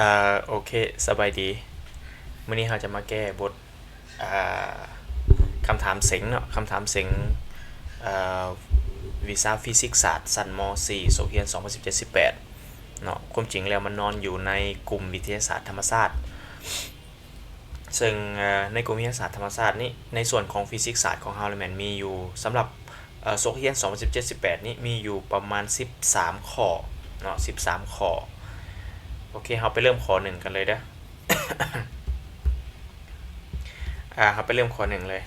ອາ ໂອເຄ ສະບາຍດີ. ມື້ນີ້ເຮົາຈະມາແກ້ບົດ ອາ ຄຳຖາມເສັງເນາະ, ຄຳຖາມເສັງ ອາ ວິຊາຟີຊິກສາດຊັ້ນ ມ.ສີ່ ສົກຮຽນ ສອງພັນສິບເຈັດ ສິບແປດ ເນາະ. ຄວາມຈິງແລ້ວມັນນອນຢູ່ໃນກຸ່ມວິທະຍາສາດທຳມະຊາດ. ເຊິ່ງ ເອີ ໃນກຸ່ມວິທະຍາສາດທຳມະຊາດນີ້ ໃນສ່ວນຂອງຟີຊິກສາດຂອງເຮົາລະແມ່ນມີຢູ່ ສຳລັບ ເອີ ສົກຮຽນ ສອງພັນສິບເຈັດ ສິບແປດ ນີ້ ມີຢູ່ປະມານ ສິບສາມ ຂໍ້ເນາະ, ສິບສາມ ຂໍ້. ໂອເຄ ເຮົາໄປເລີ່ມຂໍ້ໜຶ່ງກັນເລີຍເດີ້. ອາ ເຮົາໄປເລີ່ມຂໍ້ໜຶ່ງເລີຍ.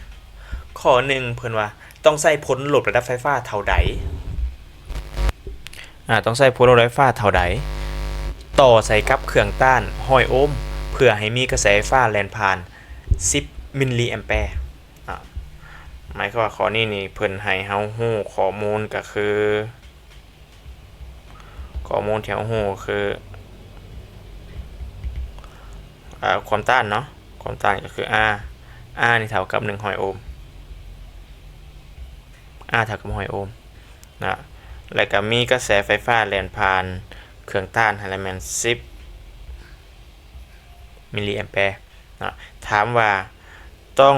ຂໍ້ໜຶ່ງ ເພິ່ນວ່າ ຕ້ອງໃຊ້ຜົນລົບລະດັບໄຟຟ້າເທົ່າໃດ? ອາ ຕ້ອງໃຊ້ຜົນລົບໄຟຟ້າເທົ່າໃດ ຕໍ່ໃສ່ກັບເຄື່ອງຕ້ານຮ້ອຍໂອມ ເພື່ອໃຫ້ມີກະແສໄຟຟ້າແລ່ນຜ່ານສິບມິນລີແອມແປ. ອາ ໝາຍຄວາມວ່າຂໍ້ນີ້ນີ້ເພິ່ນໃຫ້ເຮົາຮູ້ຂໍ້ມູນກໍຄື ຂໍ້ມູນທີ່ເຮົາຮູ້ຄື ອາ ຄວາມຕ້ານເນາະ, ຄວາມຕ້ານກໍຄື R, R ນີ້ເທົ່າກັບໜຶ່ງຮ້ອຍໂອມ, R ເທົ່າກັບຮ້ອຍໂອມນະ, ແລ້ວກໍມີກະແສໄຟຟ້າແລ່ນຜ່ານເຄື່ອງຕ້ານຫັ້ນລະແມ່ນສິບມິນລີແອມແປນະ. ຖາມວ່າຕ້ອງ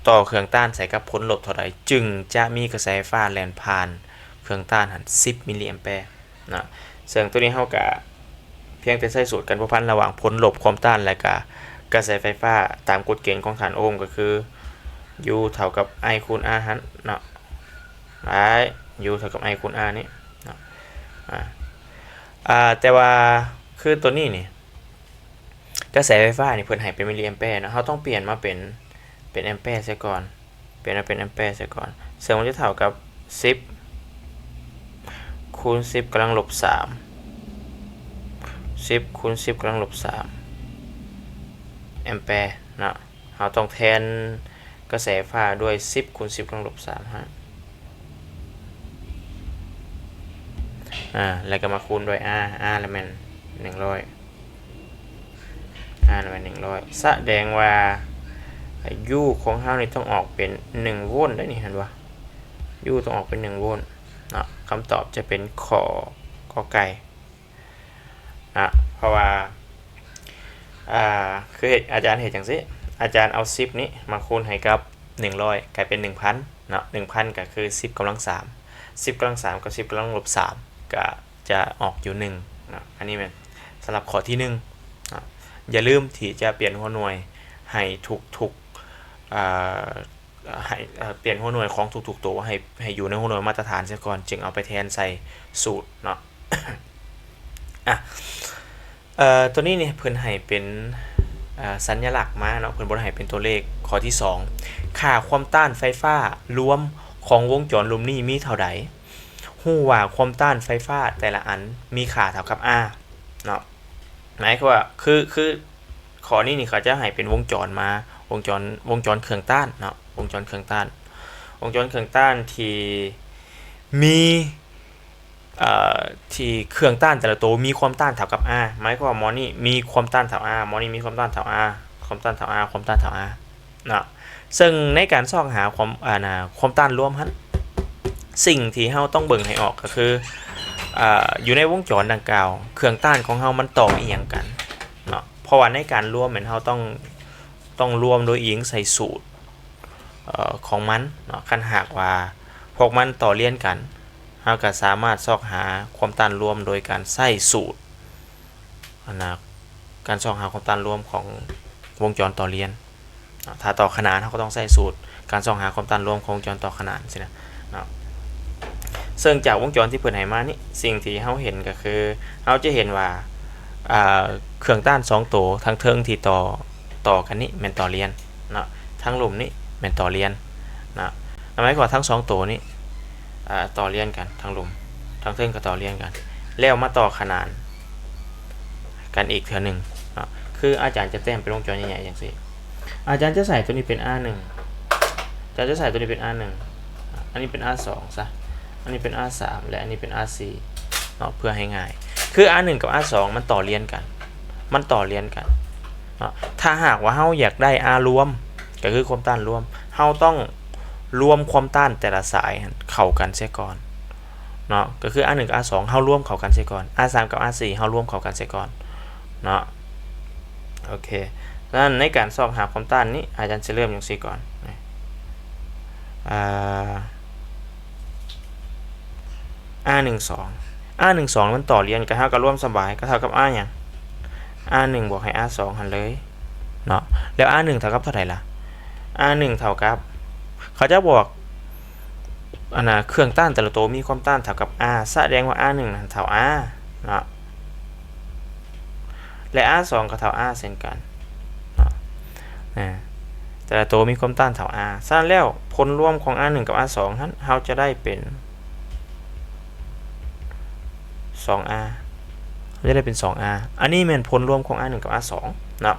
ຕໍ່ເຄື່ອງຕ້ານໃສ່ກັບຜົນລົບເທົ່າໃດ ຈຶ່ງຈະມີກະແສໄຟຟ້າແລ່ນຜ່ານເຄື່ອງຕ້ານຫັ້ນສິບມິນລີແອມແປນະ. ເຊິ່ງໂຕນີ້ເຮົາກະພຽງແຕ່ໃຊ້ສູດການພົວພັນລະຫວ່າງຜົນລົບຄວາມຕ້ານ ແລະ ກະກະແສໄຟຟ້າຕາມກົດເກນຂອງທ່ານໂອມ ກໍຄື U ເທົ່າກັບ I ຄູນ R ຫັ້ນເນາະ, I U ເທົ່າກັບ I ຄູນ R ນີ້ເນາະ. ອາ ອາ ແຕ່ວ່າຄືໂຕນີ້ນີ້ ກະແສໄຟຟ້ານີ້ເພິ່ນໃຫ້ເປັນມິນລີແອມແປເນາະ, ເຮົາຕ້ອງປ່ຽນມາເປັນ ເປັນແອມແປເສຍກ່ອນ, ປ່ຽນມາເປັນແອມແປເສຍກ່ອນ, ເຊິ່ງມັນຈະເທົ່າກັບສິບຄູນສິບກຳລັງລົບສາມ, ສິບຄູນສິບກຳລັງລົບສາມແອມແປເນາະ. ເຮົາຕ້ອງແທນກະແສໄຟຟ້າດ້ວຍສິບຄູນສິບກຳລັງລົບສາມຫັ້ນ ອາ ແລ້ວກໍມາຄູນດ້ວຍ R, R ລະແມ່ນໜຶ່ງຮ້ອຍ, R ລະແມ່ນໜຶ່ງຮ້ອຍ. ສະແດງວ່າ U ຂອງເຮົານີ້ຕ້ອງອອກເປັນໜຶ່ງໂວນໄດ໋ນີ້ ເຫັນບໍ່? U ຕ້ອງອອກເປັນໜຶ່ງໂວນເນາະ. ຄຳຕອບຈະເປັນຂໍ້ ກ ໄກ່ ນະ ເພາະວ່າ ອາ ຄືເຮັດ ອາຈານເຮັດຈັ່ງຊີ້ ອາຈານເອົາສິບນີ້ມາຄູນໃຫ້ກັບໜຶ່ງຮ້ອຍ ກາຍເປັນໜຶ່ງພັນເນາະ, ໜຶ່ງພັນກໍຄືສິບກຳລັງສາມ, ສິບກຳລັງສາມກັບສິບກຳລັງລົບສາມ ກໍຈະອອກຢູ່ໜຶ່ງເນາະ. ອັນນີ້ແມ່ນສຳລັບຂໍ້ທີໜຶ່ງເນາະ. ຢ່າລືມທີ່ຈະປ່ຽນຫົວໜ່ວຍໃຫ້ທຸກໆ ອາ ໃຫ້ ເອີ ປ່ຽນຫົວໜ່ວຍຂອງທຸກໆໂຕໃຫ້ ໃຫ້ຢູ່ໃນຫົວໜ່ວຍມາດຕະຖານເສຍກ່ອນ ຈຶ່ງເອົາໄປແທນໃສ່ສູດເນາະ. ອາ ເອີ ໂຕນີ້ນີ້ເພິ່ນໃຫ້ເປັນ ເອີ ສັນຍະລັກມາເນາະ, ເພິ່ນບໍ່ໄດ້ໃຫ້ເປັນຕົວເລກ. ຂໍ້ທີສອງ ຄ່າຄວາມຕ້ານໄຟຟ້າລວມຂອງວົງຈອນລຸ່ມນີ້ມີເທົ່າໃດ? ຮູ້ວ່າຄວາມຕ້ານໄຟຟ້າແຕ່ລະອັນມີຄ່າເທົ່າກັບ R ເນາະ. ໝາຍຄວາມວ່າ ຄື ຄື ຂໍ້ນີ້ນີ້ເຂົາຈະໃຫ້ເປັນວົງຈອນມາ, ວົງຈອນ ວົງຈອນເຄື່ອງຕ້ານເນາະ, ວົງຈອນເຄື່ອງຕ້ານ, ວົງຈອນເຄື່ອງຕ້ານທີ່ມີ ເອີ ທີ່ເຄື່ອງຕ້ານແຕ່ລະໂຕມີຄວາມຕ້ານເທົ່າກັບ R. ໝາຍຄວາມວ່າໝໍນີ້ມີຄວາມຕ້ານເທົ່າ R, ໝໍນີ້ມີຄວາມຕ້ານເທົ່າ R, ຄວາມຕ້ານເທົ່າ R, ຄວາມຕ້ານເທົ່າ R ເນາະ. ເຊິ່ງໃນການຊອກຫາຄວາມ ອາ ນາ ຄວາມຕ້ານລວມຫັ້ນ ສິ່ງທີ່ເຮົາຕ້ອງເບິ່ງໃຫ້ອອກກໍຄື ອາ ຢູ່ໃນວົງຈອນດັ່ງກ່າວ ເຄື່ອງຕ້ານຂອງເຮົາມັນຕໍ່ອີ່ຫຍັງກັນເນາະ. ເພາະວ່າໃນການລວມແມ່ນເຮົາຕ້ອງ ຕ້ອງລວມໂດຍອີງໃສ່ສູດ ເອີ ຂອງມັນເນາະ. ຄັນຫາກວ່າພວກມັນຕໍ່ລຽນກັນ ເຮົາກໍສາມາດຊອກຫາຄວາມຕ້ານລວມໂດຍການໃຊ້ສູດ ອັນນະ ການຊອກຫາຄວາມຕ້ານລວມຂອງວົງຈອນຕໍ່ລຽນເນາະ. ຖ້າຕໍ່ຂະໜານ ເຮົາກໍຕ້ອງໃຊ້ສູດການຊອກຫາຄວາມຕ້ານລວມຂອງວົງຈອນຕໍ່ຂະໜານຊີ້ນະເນາະ. ເຊິ່ງຈາກວົງຈອນທີ່ເພິ່ນໃຫ້ມານີ້ ສິ່ງທີ່ເຮົາເຫັນກໍຄື ເຮົາຈະເຫັນວ່າ ອາ ເຄື່ອງຕ້ານສອງໂຕທາງເທິງທີ່ຕໍ່ ຕໍ່ກັນນີ້ແມ່ນຕໍ່ລຽນເນາະ, ທາງລຸ່ມນີ້ແມ່ນຕໍ່ລຽນເນາະ. ໝາຍຄວາມວ່າທັງສອງໂຕນີ້ ອາ ຕໍ່ລຽນກັນ, ທາງລຸ່ມ ທາງເທິງກໍຕໍ່ລຽນກັນ ແລ້ວມາຕໍ່ຂະໜານກັນອີກເທື່ອໜຶ່ງເນາະ. ຄືອາຈານຈະແຕ້ມເປັນວົງຈອນໃຫຍ່ໆຈັ່ງຊີ້, ອາຈານຈະໃສ່ໂຕນີ້ເປັນ R ໜຶ່ງ, ອາຈານຈະໃສ່ໂຕນີ້ເປັນ R ໜຶ່ງ, ອັນນີ້ເປັນ R ສອງຊະ, ອັນນີ້ເປັນ R ສາມ ແລະ ອັນນີ້ເປັນ R ສີ່ເນາະ ເພື່ອໃຫ້ງ່າຍ. ຄື R ໜຶ່ງ ກັບ R ສອງ ມັນຕໍ່ລຽນກັນ, ມັນຕໍ່ລຽນກັນເນາະ. ຖ້າຫາກວ່າເຮົາຢາກໄດ້ R ລວມ ກໍຄືຄວາມຕ້ານລວມ, ເຮົາຕ້ອງລວມຄວາມຕ້ານແຕ່ລະສາຍຫັ້ນເຂົ້າກັນເສຍກ່ອນເນາະ, ກໍຄື R ໜຶ່ງ ກັບ R ສອງ ເຮົາລວມເຂົ້າກັນເສຍກ່ອນ, R ສາມ ກັບ R ສີ່ ເຮົາລວມເຂົ້າກັນເສຍກ່ອນ ເນາະ. ໂອເຄ ສະນັ້ນໃນການຊອກຫາຄວາມຕ້ານນີ້ ອາຈານຊິເລີ່ມຈັ່ງຊີ້ກ່ອນ ອາ ອາ ໜຶ່ງ ສອງ ອາ ໜຶ່ງ ສອງ ມັນຕໍ່ລຽນກັນ ເຮົາກໍລວມສະບາຍ ກໍເທົ່າກັບ ອາ ຫຍັງ ອາ ໜຶ່ງ ບວກໃຫ້ ອາ ສອງ ຫັ້ນເລີຍເນາະ. ແລ້ວ ອາ ໜຶ່ງ ເທົ່າກັບເທົ່າໃດລະ? ອາ ໜຶ່ງ ເທົ່າກັບ ເຂົາຈະບອກ ອັນນ່າ ເຄື່ອງຕ້ານແຕ່ລະໂຕມີຄວາມຕ້ານເທົ່າກັບ R ສະແດງວ່າ R ໜຶ່ງ ນັ້ນເທົ່າ R ເນາະ ແລະ R ສອງ ກໍເທົ່າ R ເຊັ່ນກັນເນາະ. ອາ ແຕ່ລະໂຕມີຄວາມຕ້ານເທົ່າ R ສະນັ້ນແລ້ວ ຜົນລວມຂອງ R ໜຶ່ງ ກັບ R ສອງ ຫັ້ນ ເຮົາຈະໄດ້ເປັນ ສອງ R ເຮົາຈະໄດ້ເປັນ ສອງ R ອັນນີ້ແມ່ນຜົນລວມຂອງ R ໜຶ່ງ ກັບ R ສອງ ເນາະ.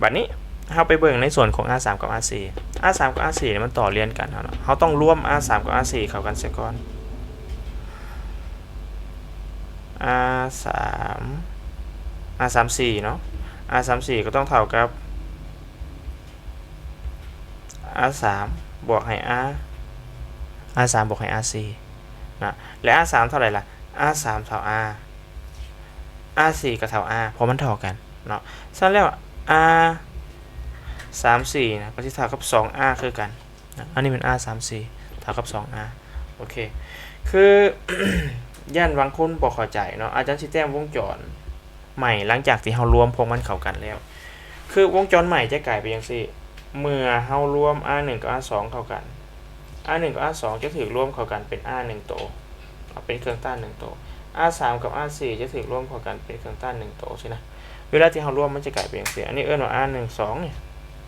ບັດນີ້ເຮົາໄປເບິ່ງໃນສ່ວນຂອງ R ສາມ ກັບ R ສີ່ R ສາມ ກັບ R ສີ່ ນີ້ມັນຕໍ່ລຽນກັນເນາະ ເຮົາຕ້ອງລວມ R ສາມ ກັບ R ສີ່ ເຂົ້າກັນເສຍກ່ອນ R ສາມ R ສາມສີ່ ເນາະ R ສາມສີ່ ກໍຕ້ອງເທົ່າກັບ R ສາມ ບວກໃຫ້ R R ສາມ ບວກໃຫ້ R ສີ່ ນະ ແລະ R ສາມ ເທົ່າໃດລະ? R ສາມ ເທົ່າ R R ສີ່ ກໍເທົ່າ R ເພາະມັນເທົ່າກັນເນາະ. ສະນັ້ນແລ້ວ R ສາມສີ່ ນະ ກໍຊິເທົ່າກັບ ສອງ R ຄືກັນນະ ອັນນີ້ແມ່ນ R ສາມສີ່ ເທົ່າກັບ ສອງ R. ໂອເຄ ຄື ຢ້ານບາງຄົນບໍ່ເຂົ້າໃຈເນາະ ອາຈານຊິແຕ້ມວົງຈອນ ໃໝ່ ຫຼັງຈາກທີ່ເຮົາລວມພວກມັນເຂົ້າກັນແລ້ວ ຄືວົງຈອນໃໝ່ຈະກາຍເປັນຈັ່ງຊີ້ ເມື່ອເຮົາລວມ R ໜຶ່ງ ກັບ R ສອງ ເຂົ້າກັນ R ໜຶ່ງ ກັບ R ສອງ ຈະຖືກລວມເຂົ້າກັນເປັນ R ໜຶ່ງໂຕ ເປັນເຄື່ອງຕ້ານໜຶ່ງໂຕ R ສາມ ກັບ R ສີ່ ຈະຖືກລວມເຂົ້າກັນເປັນເຄື່ອງຕ້ານໜຶ່ງໂຕຊີ້ນະ. ເວລາທີ່ເຮົາລວມມັນຈະກາຍເປັນຈັ່ງຊີ້ ອັນນີ້ເອີ້ນວ່າ R ໜຶ່ງ ສອງ ນີ້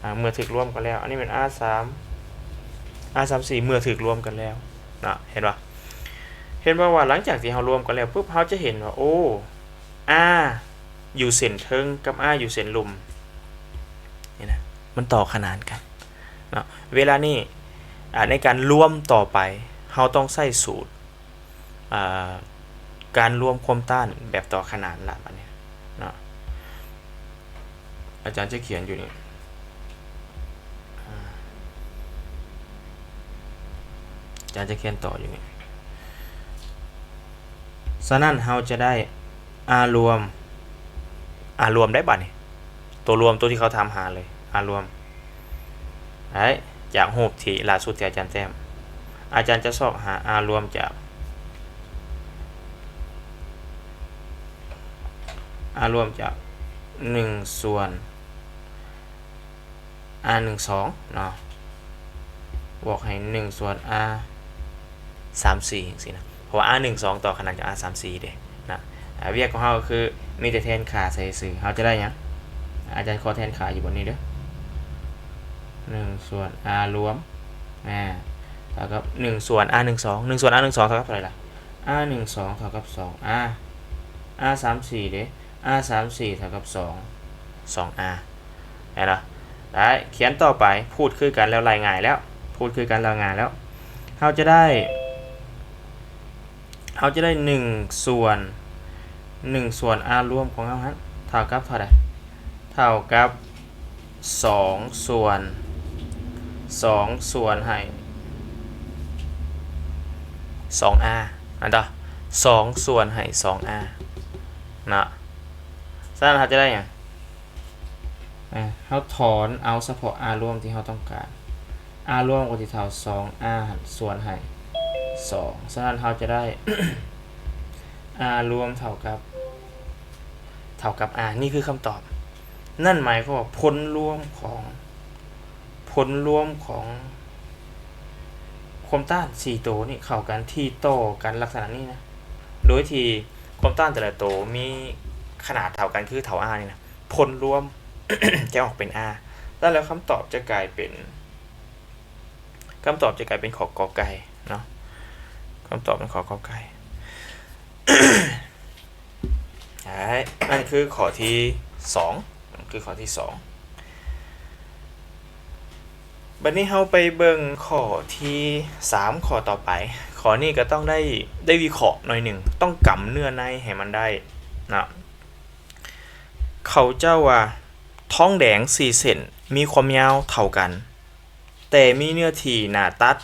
ອາ ເມື່ອຖືກລວມກັນແລ້ວ ອັນນີ້ແມ່ນ R ສາມ R ສາມສີ່ ເມື່ອຖືກລວມກັນແລ້ວນະ ເຫັນບໍ່ ເຫັນບໍ່ວ່າຫຼັງຈາກທີ່ເຮົາລວມກັນແລ້ວປຶບ ເຮົາຈະເຫັນວ່າ ໂອ້ R ຢູ່ເສັ້ນເທິງກັບ R ຢູ່ເສັ້ນລຸ່ມ ນີ້ນະ ມັນຕໍ່ຂະໜານກັນເນາະ. ເວລານີ້ ອາ ໃນການລວມຕໍ່ໄປ ເຮົາຕ້ອງໃຊ້ສູດ ອາ ການລວມຄວາມຕ້ານແບບຕໍ່ຂະໜານລະ ບັດນີ້ເນາະ. ອາຈານຈະຂຽນຢູ່ນີ້ ອາ ອາຈານຈະຂຽນຕໍ່ຢູ່ນີ້. ສະນັ້ນເຮົາຈະໄດ້ R ລວມ R ລວມໄດ້ບັດນີ້ ຕົວລວມ ຕົວທີ່ເຂົາຖາມຫາເລີຍ R ລວມ ໄດ້ ຈາກຮູບທີ່ລ່າສຸດທີ່ອາຈານແຕ້ມ ອາຈານຈະຊອກຫາ R ລວມຈາກ R ລວມຈາກ ໜຶ່ງ ສ່ວນ R ໜຶ່ງ ສອງ ເນາະ ບວກໃຫ້ ໜຶ່ງ ສ່ວນ R ສາມສີ່ ຈັ່ງຊີ້ນະ ເພາະວ່າ R ໜຶ່ງ ສອງ ຕໍ່ຂະໜານກັບ R ສາມສີ່ ເດ້ນະ. ອາ ວຽກຂອງເຮົາກໍຄືມີແຕ່ແທນຄ່າໃສ່ຊື່ ເຮົາຈະໄດ້ຫຍັງ? ອາຈານຂໍແທນຄ່າຢູ່ບ່ອນນີ້ເດີ້ ໜຶ່ງ ສ່ວນ R ລວມ ອາ ເທົ່າກັບ ໜຶ່ງ ສ່ວນ R ໜຶ່ງ ສອງ ໜຶ່ງ ສ່ວນ R ໜຶ່ງ ສອງ ເທົ່າກັບເທົ່າໃດລະ? R ໜຶ່ງ ສອງ ເທົ່າກັບ ສອງ R R ສາມສີ່ ເດ້ R ສາມສີ່ ເທົ່າກັບ ສອງ ສອງ R ແມ່ນບໍ່? ໄດ້ ຂຽນຕໍ່ໄປ ພູດຄືກັນແລ້ວ ໄລ່ງ່າຍແລ້ວ ພູດຄືກັນແລ້ວ ງ່າຍແລ້ວ ເຮົາຈະໄດ້ ເຮົາຈະໄດ້ ໜຶ່ງ ສ່ວນ ໜຶ່ງ ສ່ວນ R ລວມຂອງເຮົາຫັ້ນ ເທົ່າກັບເທົ່າໃດ? ເທົ່າກັບ ສອງ ສ່ວນ ສອງ ສ່ວນໃຫ້ ສອງ R ແມ່ນບໍ່? ສອງ ສ່ວນໃຫ້ ສອງ R ເນາະ. ສະນັ້ນເຮົາຈະໄດ້ຫຍັງ? ອາ ເຮົາຖອນເອົາສະເພາະ R ລວມທີ່ເຮົາຕ້ອງການ R ລວມກໍຊິເທົ່າ ສອງ R ຫັ້ນ ສ່ວນໃຫ້ ສອງ ສະນັ້ນເຮົາຈະໄດ້ R ລວມເທົ່າກັບ ເທົ່າກັບ R ນີ້ຄືຄຳຕອບ. ນັ້ນໝາຍຄວາມວ່າຜົນລວມຂອງ ຜົນລວມຂອງຄວາມຕ້ານສີ່ໂຕນີ້ເຂົ້າກັນ ທີ່ຕໍ່ກັນລັກສະນະນີ້ນະ ໂດຍທີ່ຄວາມຕ້ານແຕ່ລະໂຕມີຂະໜາດເທົ່າກັນ ຄືເທົ່າ R ນີ້ນະ ຜົນລວມຈະອອກເປັນ R ແລ້ວຄຳຕອບຈະກາຍເປັນ ຄຳຕອບຈະກາຍເປັນຂໍ້ ກ ໄກ່ເນາະ ຄຳຕອບເປັນຂໍ້ ກ ໄກ່. ນັ້ນຄືຂໍ້ທີສອງ ຄືຂໍ້ທີສອງ. ບັດນີ້ເຮົາໄປເບິ່ງຂໍ້ທີສາມ ຂໍ້ຕໍ່ໄປ. ຂໍ້ນີ້ກໍຕ້ອງໄດ້ ໄດ້ວິເຄາະໜ້ອຍໜຶ່ງ ຕ້ອງກຳເນື້ອໃນໃຫ້ມັນໄດ້ເນາະ. ເຂົາເຈົ້າວ່າ ທອງແດງສີ່ເສັ້ນມີຄວາມຍາວເທົ່າກັນ ແຕ່ມີເນື້ອທີ່ໜ້າຕັດ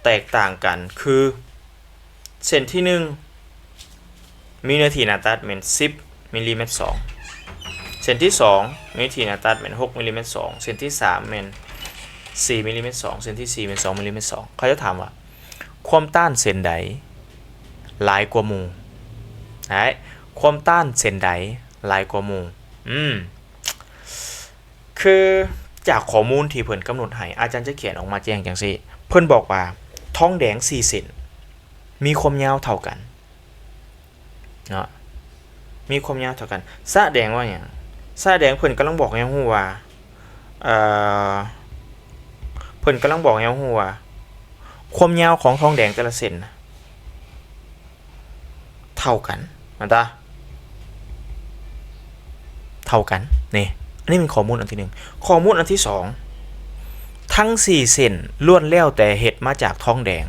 ແຕກຕ່າງກັນ ຄື ເສັ້ນທີໜຶ່ງ ມີເນື້ອທີ່ໜ້າຕັດແມ່ນສິບມິນລີແມັດສອງ ເສັ້ນທີສອງ ມີທີ່ໜ້າຕັດແມ່ນຫົກມິລລີແມັດສອງ, ເສັ້ນທີສາມແມ່ນສີ່ມິລລີແມັດສອງ, ເສັ້ນທີສີ່ແມ່ນສອງມິລລີແມັດສອງ. ເຂົາຈະຖາມວ່າ ຄວາມຕ້ານເສັ້ນໃດຫຼາຍກວ່າໝູ່? ໄດ້ ຄວາມຕ້ານເສັ້ນໃດຫຼາຍກວ່າໝູ່? ອືມ ຄືຈາກຂໍ້ມູນທີ່ເພິ່ນກຳນົດໃຫ້ ອາຈານຈະຂຽນອອກມາແຈ້ງຈັ່ງຊີ້. ເພິ່ນບອກວ່າ ທອງແດງສີ່ເສັ້ນ ມີຄວາມຍາວເທົ່າກັນເນາະ, ມີຄວາມຍາວເທົ່າກັນ. ສະແດງວ່າຫຍັງ? ສະແດງເພິ່ນກຳລັງບອກໃຫ້ເຮົາຮູ້ວ່າ ເອີ ເພິ່ນກຳລັງບອກໃຫ້ເຮົາຮູ້ວ່າ ຄວາມຍາວຂອງທອງແດງແຕ່ລະເສັ້ນນະ ເທົ່າກັນ ແມ່ນຕາ ເທົ່າກັນ. ນີ້ ອັນນີ້ແມ່ນຂໍ້ມູນອັນທີໜຶ່ງ. ຂໍ້ມູນອັນທີສອງ ທັງສີ່ເສັ້ນລ້ວນແລ້ວແຕ່ເຮັດມາຈາກທອງແດງ.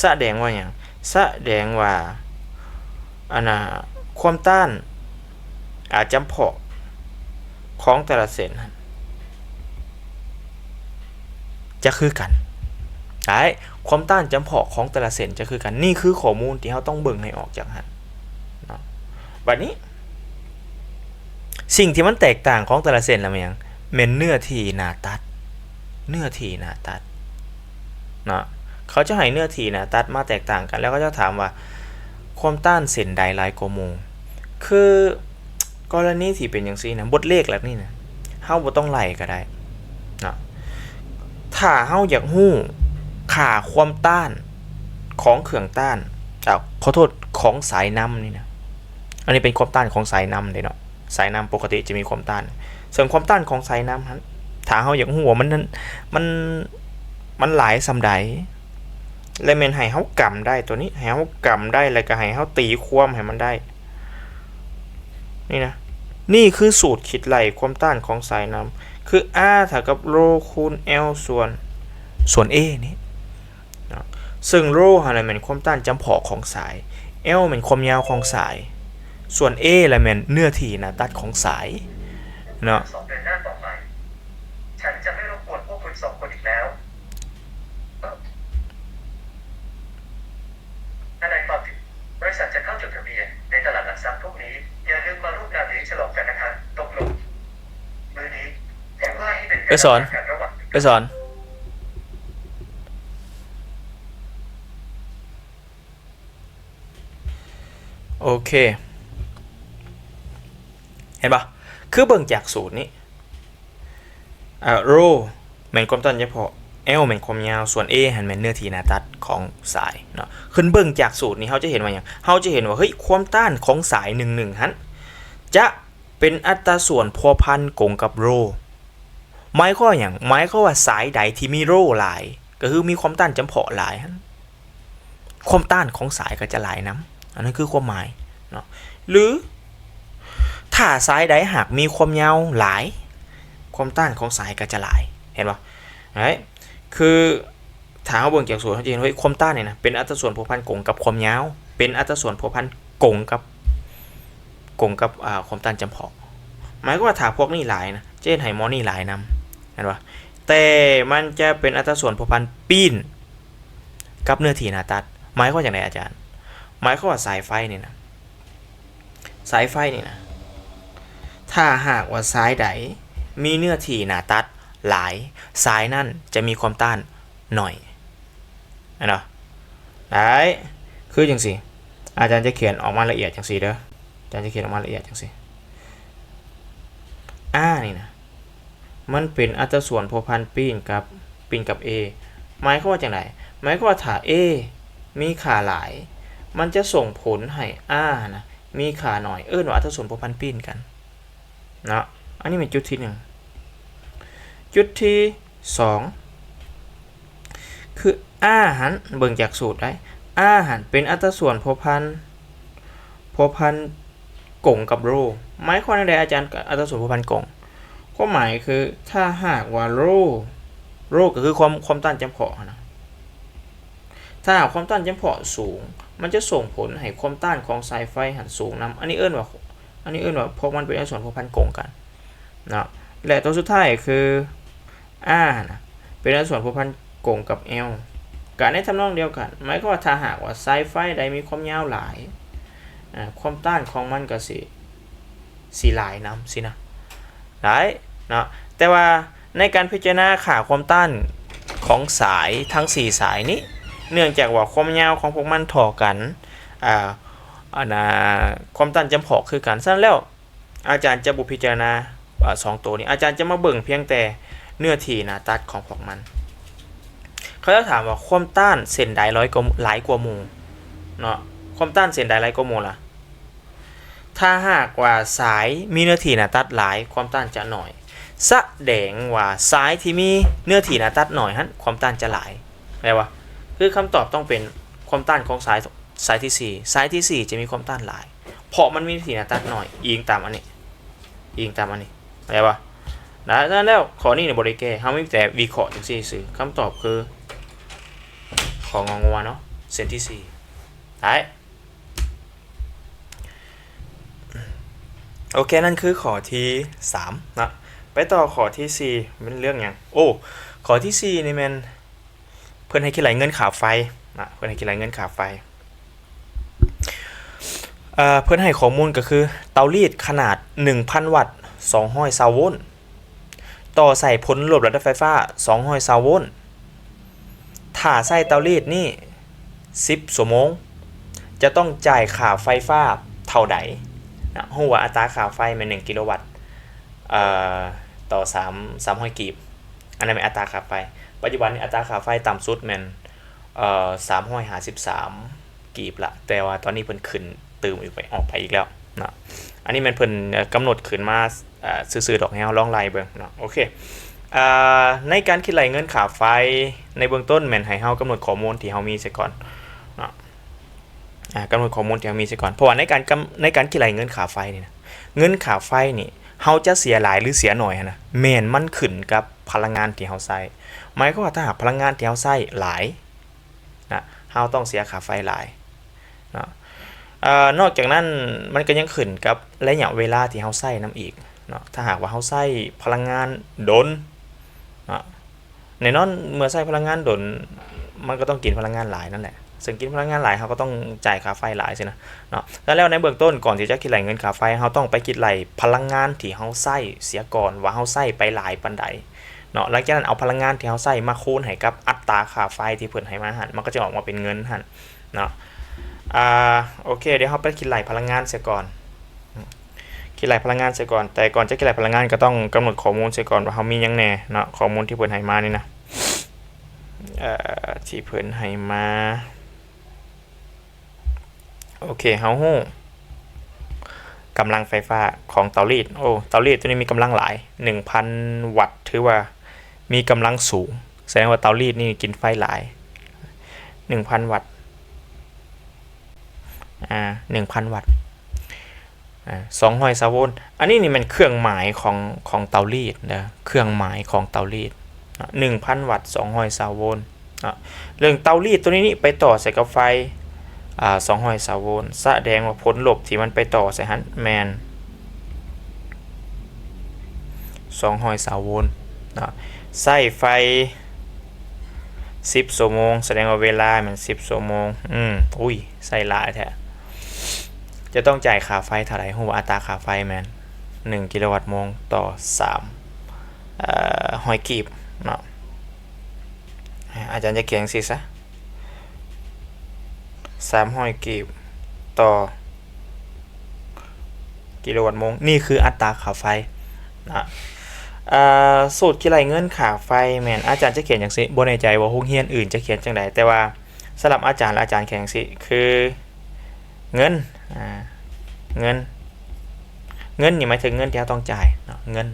ສະແດງວ່າຫຍັງ? ສະແດງວ່າ ອັນນ່າ ຄວາມຕ້ານ ອາ ຈຳເພາະຂອງແຕ່ລະເສັ້ນຫັ້ນ ຈະຄືກັນ. ໄດ້ ຄວາມຕ້ານຈຳເພາະຂອງແຕ່ລະເສັ້ນຈະຄືກັນ. ນີ້ຄືຂໍ້ມູນທີ່ເຮົາຕ້ອງເບິ່ງໃຫ້ອອກຈາກຫັ້ນເນາະ. ບັດນີ້ ສິ່ງທີ່ມັນແຕກຕ່າງຂອງແຕ່ລະເສັ້ນລະແມ່ນຫຍັງ? ແມ່ນເນື້ອທີ່ໜ້າຕັດ, ເນື້ອທີ່ໜ້າຕັດເນາະ. ເຂົາຈະໃຫ້ເນື້ອທີ່ໜ້າຕັດມາແຕກຕ່າງກັນ ແລ້ວເຂົາຈະຖາມວ່າ ຄວາມຕ້ານເສັ້ນໃດຫຼາຍກວ່າໝູ່? ຄື ກໍລະນີທີ່ເປັນຈັ່ງຊີ້ນະ ບົດເລກແບບນີ້ນະ ເຮົາບໍ່ຕ້ອງໄລ່ກໍໄດ້ເນາະ. ຖ້າເຮົາຢາກຮູ້ຄ່າຄວາມຕ້ານຂອງເຄື່ອງຕ້ານ ອາ ຂໍໂທດ ຂອງສາຍນຳນີ້ນະ, ອັນນີ້ເປັນຄວາມຕ້ານຂອງສາຍນຳເດ້ເນາະ. ສາຍນຳປົກກະຕິຈະມີຄວາມຕ້ານ, ເຊິ່ງຄວາມຕ້ານຂອງສາຍນຳຫັ້ນ ຖ້າເຮົາຢາກຮູ້ວ່າມັນ ມັນ ມັນຫຼາຍສ່ຳໃດ ແລະ ແມ່ນໃຫ້ເຮົາກຳໄດ້ໂຕນີ້, ໃຫ້ເຮົາກຳໄດ້ ແລ້ວກໍໃຫ້ເຮົາຕີຄວາມໃຫ້ມັນໄດ້. ນີ້ນະ ນີ້ຄືສູດຄິດໄລ່ຄວາມຕ້ານຂອງສາຍນຳ ຄື R ເທົ່າກັບ Rho ຄູນ L ສ່ວນ ສ່ວນ A ນີ້ເນາະ. ເຊິ່ງ Rho ຫັ້ນລະແມ່ນຄວາມຕ້ານຈຳເພາະຂອງສາຍ, L ແມ່ນຄວາມຍາວຂອງສາຍ, ສ່ວນ A ລະແມ່ນເນື້ອທີ່ໜ້າຕັດຂອງສາຍເນາະ. ສອງເດືອນໜ້າຕໍ່ໄປ ฉันจะไม่รบกวนพวกคุณสองคนอีกแล้ว ทนายความถึง บริษัทจะเข้าจดทะเบียนในตลาดหลักทรัพย์พรุ่งนี้ อย่าลืมมาร่วมงานเลี้ยงฉลองกันนะคะ ตกลง มื้อนี้ถือว่าให้เป็นการ ໄປສອນ ລະຫວ່າງ ໄປສອນ. ໂອເຄ ເຫັນບໍ່? ຄືເບິ່ງຈາກສູດນີ້ ອາ Rho ແມ່ນຄວາມຕ້ານຈຳເພາະ, L ແມ່ນຄວາມຍາວ, ສ່ວນ A ຫັ້ນແມ່ນເນື້ອທີ່ໜ້າຕັດຂອງສາຍເນາະ. ຄືເບິ່ງຈາກສູດນີ້ ເຮົາຈະເຫັນວ່າຫຍັງ? ເຮົາຈະເຫັນວ່າ ເຮີ້ຍ ຄວາມຕ້ານຂອງສາຍໜຶ່ງໆຫັ້ນ ຈະເປັນອັດຕາສ່ວນພົວພັນກົງກັບ Rho. ໝາຍຄວາມວ່າຫຍັງ? ໝາຍຄວາມວ່າສາຍໃດທີ່ມີ Rho ຫຼາຍ ກໍຄືມີຄວາມຕ້ານຈຳເພາະຫຼາຍຫັ້ນ ຄວາມຕ້ານຂອງສາຍກໍຈະຫຼາຍນຳ. ອັນນັ້ນຄືຄວາມໝາຍເນາະ. ຫຼື ຖ້າສາຍໃດຫາກມີຄວາມຍາວຫຼາຍ ຄວາມຕ້ານຂອງສາຍກໍຈະຫຼາຍ. ເຫັນບໍ່? ເອີ ຄືຖ້າເຮົາເບິ່ງຈາກສູດ ເຮົາຈະເຫັນວ່າຄວາມຕ້ານນີ້ນະ ເປັນອັດຕາສ່ວນພົວພັນກົງກັບຄວາມຍາວ, ເປັນອັດຕາສ່ວນພົວພັນກົງກັບ ກົງກັບ ອາ ຄວາມຕ້ານຈຳເພາະ. ໝາຍຄວາມວ່າຖ້າພວກນີ້ຫຼາຍນະ ຈະເຮັດໃຫ້ໝໍນີ້ຫຼາຍນຳ ເຫັນບໍ່? ແຕ່ມັນຈະເປັນອັດຕາສ່ວນພົວພັນປີ້ນກັບເນື້ອທີ່ໜ້າຕັດ. ໝາຍຄວາມວ່າຈັ່ງໃດອາຈານ? ໝາຍຄວາມວ່າສາຍໄຟນີ້ນະ ສາຍໄຟນີ້ນະ ຖ້າຫາກວ່າສາຍໃດມີເນື້ອທີ່ໜ້າຕັດຫຼາຍ ສາຍນັ້ນຈະມີຄວາມຕ້ານໜ້ອຍ. ແມ່ນບໍ່? ໄດ້ ຄືຈັ່ງຊີ້ ອາຈານຈະຂຽນອອກມາລະອຽດຈັ່ງຊີ້ເດີ. ອາຈານຈະຂຽນອອກມາລະອຽດຈັ່ງຊີ້. R ນີ້ນະ ມັນເປັນອັດຕາສ່ວນພົວພັນປີ້ນກັບ ປີ້ນກັບ A. ໝາຍຄວາມວ່າຈັ່ງໃດ? ໝາຍຄວາມວ່າຖ້າ A ມີຄ່າຫຼາຍ ມັນຈະສົ່ງຜົນໃຫ້ R ນະ ມີຄ່າໜ້ອຍ, ເອີ້ນວ່າອັດຕາສ່ວນພົວພັນປີ້ນກັນເນາະ. ອັນນີ້ແມ່ນຈຸດທີໜຶ່ງ. ຈຸດທີສອງ ຄື R ຫັ້ນ ເບິ່ງຈາກສູດໄດ້ R ຫັ້ນເປັນອັດຕາສ່ວນພົວພັນ ພົວພັນກົງກັບ Rho. ໝາຍຄວາມວ່າແນວໃດອາຈານ? ອັດຕາສ່ວນພົວພັນກົງ ຄວາມໝາຍຄື ຖ້າຫາກວ່າ Rho Rho ກໍຄືຄວາມ ຄວາມຕ້ານຈຳເພາະຫັ້ນນະ. ຖ້າຫາກຄວາມຕ້ານຈຳເພາະສູງ ມັນຈະສົ່ງຜົນໃຫ້ຄວາມຕ້ານຂອງສາຍໄຟຫັ້ນສູງນຳ. ອັນນີ້ເອີ້ນວ່າ ອັນນີ້ເອີ້ນວ່າພວກມັນເປັນອັດຕາສ່ວນພົວພັນກົງກັນເນາະ. ແລະ ຕົວສຸດທ້າຍຄື R ນະ ເປັນອັດຕາສ່ວນພົວພັນກົງກັບ L ກໍໃນທຳນອງດຽວກັນ. ໝາຍຄວາມວ່າຖ້າຫາກວ່າສາຍໄຟໃດມີຄວາມຍາວຫຼາຍ ອາ ຄວາມຕ້ານຂອງມັນກໍຊິ ຊິຫຼາຍນຳຊີ້ນະ. ໄດ້ເນາະ ແຕ່ວ່າໃນການພິຈາລະນາຄ່າຄວາມຕ້ານຂອງສາຍທັງສີ່ສາຍນີ້ ເນື່ອງຈາກວ່າຄວາມຍາວຂອງພວກມັນທໍ່ກັນ ອ່າ ອັນນ່າ ຄວາມຕ້ານຈຳເພາະຄືກັນ. ສະນັ້ນແລ້ວ ອາຈານຈະບໍ່ພິຈາລະນາ ອ່າ ສອງໂຕນີ້ ອາຈານຈະມາເບິ່ງພຽງແຕ່ເນື້ອທີ່ໜ້າຕັດຂອງພວກມັນ. ເຂົາເຈົ້າຖາມວ່າຄວາມຕ້ານເສັ້ນໃດຫຼາຍກວ່າ ຫຼາຍກວ່າໝູ່ເນາະ ຄວາມຕ້ານເສັ້ນໃດຫຼາຍກວ່າໝູ່ລະ? ຖ້າຫາກວ່າສາຍມີເນື້ອທີ່ໜ້າຕັດຫຼາຍ ຄວາມຕ້ານຈະໜ້ອຍ. ສະແດງວ່າສາຍທີ່ມີເນື້ອທີ່ໜ້າຕັດໜ້ອຍຫັ້ນ ຄວາມຕ້ານຈະຫຼາຍ ແມ່ນບໍ່? ຄືຄຳຕອບຕ້ອງເປັນຄວາມຕ້ານຂອງສາຍ ສາຍທີສີ່ ສາຍທີສີ່ຈະມີຄວາມຕ້ານຫຼາຍ ເພາະມັນມີເນື້ອທີ່ໜ້າຕັດໜ້ອຍ ອີງຕາມອັນນີ້ ອີງຕາມອັນນີ້ ເຂົ້າໃຈບໍ່? ນະ ສະນັ້ນແລ້ວຂໍ້ນີ້ນີ້ບໍ່ໄດ້ແກ້ ເຮົາມີແຕ່ວິເຄາະຈັ່ງຊີ້ຊື່ ຄຳຕອບຄື ຂໍງໍງົວເນາະ ເສັ້ນທີສີ່ ໄດ້. ໂອເຄ ນັ້ນຄືຂໍ້ທີສາມເນາະ ໄປຕໍ່ຂໍ້ທີສີ່ ແມ່ນເລື່ອງຫຍັງ? ໂອ້ ຂໍ້ທີສີ່ນີ້ແມ່ນເພິ່ນໃຫ້ຄິດໄລ່ເງິນຄ່າໄຟນະ ເພິ່ນໃຫ້ຄິດໄລ່ເງິນຄ່າໄຟ. ເອີ ເພິ່ນໃຫ້ຂໍ້ມູນກໍຄືເຕົາລີດຂະໜາດໜຶ່ງພັນວັດ ສອງຮ້ອຍຊາວໂວນ ຕໍ່ໃສ່ຜົນລົບລະດັບໄຟຟ້າ ສອງຮ້ອຍຊາວໂວນ ຖ້າໃຊ້ເຕົາລີດນີ້ສິບຊົ່ວໂມງ ຈະຕ້ອງຈ່າຍຄ່າໄຟຟ້າເທົ່າໃດນະ? ຮູ້ວ່າອັດຕາຄ່າໄຟແມ່ນໜຶ່ງກິໂລວັດ ເອີ ຕໍ່ສາມ ສາມຮ້ອຍກີບ ອັນນັ້ນແມ່ນອັດຕາຄ່າໄຟ. ປັດຈຸບັນນີ້ອັດຕາຄ່າໄຟຕ່ຳສຸດແມ່ນ ເອີ ສາມຮ້ອຍຫ້າສິບສາມ ກີບລະ ແຕ່ວ່າຕອນນີ້ເພິ່ນຂຶ້ນຕື່ມອີກໄປ ອອກໄປອີກແລ້ວເນາະ. ອັນນີ້ແມ່ນເພິ່ນ ເອີ ກຳນົດຂຶ້ນມາ ເອີ ຊື່ໆດອກ ໃຫ້ເຮົາລອງໄລ່ເບິ່ງເນາະ. ໂອເຄ ເອີ ໃນການຄິດໄລ່ເງິນຄ່າໄຟໃນເບື້ອງຕົ້ນ ແມ່ນໃຫ້ເຮົາກຳນົດຂໍ້ມູນທີ່ເຮົາມີໃສ່ກ່ອນເນາະ ອາ ກຳນົດຂໍ້ມູນທີ່ເຮົາມີໃສ່ກ່ອນ ເພາະວ່າໃນການກຳ ໃນການຄິດໄລ່ເງິນຄ່າໄຟນີ້ນະ ເງິນຄ່າໄຟນີ້ ເຮົາຈະເສຍຫຼາຍ ຫຼື ເສຍໜ້ອຍຫັ້ນນະ ແມ່ນມັນຂຶ້ນກັບພະລັງງານທີ່ເຮົາໃຊ້. ໝາຍຄວາມວ່າ ຖ້າຫາກພະລັງງານທີ່ເຮົາໃຊ້ຫຼາຍ ນະ ເຮົາຕ້ອງເສຍຄ່າໄຟຫຼາຍເນາະ. ເອີ ນອກຈາກນັ້ນ ມັນກໍຍັງຂຶ້ນກັບໄລຍະເວລາທີ່ເຮົາໃຊ້ນຳອີກເນາະ. ຖ້າຫາກວ່າເຮົາໃຊ້ພະລັງງານດົນເນາະ ແນ່ນອນ ເມື່ອໃຊ້ພະລັງງານດົນ ມັນກໍຕ້ອງກິນພະລັງງານຫຼາຍນັ້ນແຫຼະ ເຊິ່ງກິນພະລັງງານຫຼາຍ ເຮົາກໍຕ້ອງຈ່າຍຄ່າໄຟຫຼາຍຊີ້ນະເນາະ. ແລ້ວໃນເບື້ອງຕົ້ນ ກ່ອນທີ່ຈະຄິດໄລ່ເງິນຄ່າໄຟ ເຮົາຕ້ອງໄປຄິດໄລ່ພະລັງງານທີ່ເຮົາໃຊ້ເສຍກ່ອນ ວ່າເຮົາໃຊ້ໄປຫຼາຍປານໃດ ເນາະ. ຫຼັງຈາກນັ້ນເອົາພະລັງງານທີ່ເຮົາໃຊ້ມາຄູນໃຫ້ກັບອັດຕາຄ່າໄຟທີ່ເພິ່ນໃຫ້ມາຫັ້ນ ມັນກໍຈະອອກມາເປັນເງິນຫັ້ນເນາະ. ອາ ໂອເຄ ດຽວເຮົາໄປຄິດໄລ່ພະລັງງານເສຍກ່ອນ ອືມ ຄິດໄລ່ພະລັງງານເສຍກ່ອນ. ແຕ່ກ່ອນຈະຄິດໄລ່ພະລັງງານ ກໍຕ້ອງກຳນົດຂໍ້ມູນເສຍກ່ອນວ່າເຮົາມີຫຍັງແດ່ເນາະ ຂໍ້ມູນທີ່ເພິ່ນໃຫ້ມານີ້ນະ. ເອີ ທີ່ເພິ່ນໃຫ້ມາ ໂອເຄ ເຮົາຮູ້ກຳລັງໄຟຟ້າຂອງເຕົາລີດ. ໂອ້ ເຕົາລີດໂຕນີ້ມີກຳລັງຫຼາຍ ໜຶ່ງພັນວັດ ຖືວ່າມີກຳລັງສູງ ສະແດງວ່າເຕົາລີດນີ້ກິນໄຟຫຼາຍ ໜຶ່ງພັນວັດ ອາ ໜຶ່ງພັນວັດ ອາ ສອງຮ້ອຍຊາວໂວນ. ອັນນີ້ນີ້ແມ່ນເຄື່ອງໝາຍຂອງ ຂອງເຕົາລີດເດີ ເຄື່ອງໝາຍຂອງເຕົາລີດ ໜຶ່ງພັນວັດ ສອງຮ້ອຍຊາວໂວນເນາະ. ເລື່ອງເຕົາລີດໂຕນີ້ນີ້ໄປຕໍ່ໃສ່ກັບໄຟ ອາ ສອງຮ້ອຍຊາວໂວນ ສະແດງວ່າຜົນລົບທີ່ມັນໄປຕໍ່ໃສ່ຫັ້ນແມ່ນສອງຮ້ອຍຊາວໂວນເນາະ. ໃຊ້ໄຟສິບຊົ່ວໂມງ ສະແດງວ່າເວລາແມ່ນສິບຊົ່ວໂມງ. ອືມ ອຸ້ຍ ໃຊ້ຫຼາຍແທ້ ຈະຕ້ອງຈ່າຍຄ່າໄຟເທົ່າໃດ? ຮູ້ວ່າອັດຕາຄ່າໄຟແມ່ນໜຶ່ງກິໂລວັດໂມງຕໍ່ສາມ ເອີ ຮ້ອຍກີບເນາະ. ອາ ອາຈານຈະຂຽນຈັ່ງຊີ້ຊະ ສາມຮ້ອຍກີບຕໍ່ກິໂລວັດໂມງ ນີ້ຄືອັດຕາຄ່າໄຟເນາະ. ເອີ ສູດຄິດໄລ່ເງິນຄ່າໄຟແມ່ນ ອາຈານຈະຂຽນຈັ່ງຊີ້ ບໍ່ແນ່ໃຈວ່າໂຮງຮຽນອື່ນຈະຂຽນຈັ່ງໃດ ແຕ່ວ່າສຳລັບອາຈານ ອາຈານຂຽນຈັ່ງຊີ້ ຄື ເງິນ ອາ ເງິນ ເງິນນີ້ໝາຍເຖິງເງິນທີ່ເຮົາຕ້ອງຈ່າຍເນາະ ເງິນ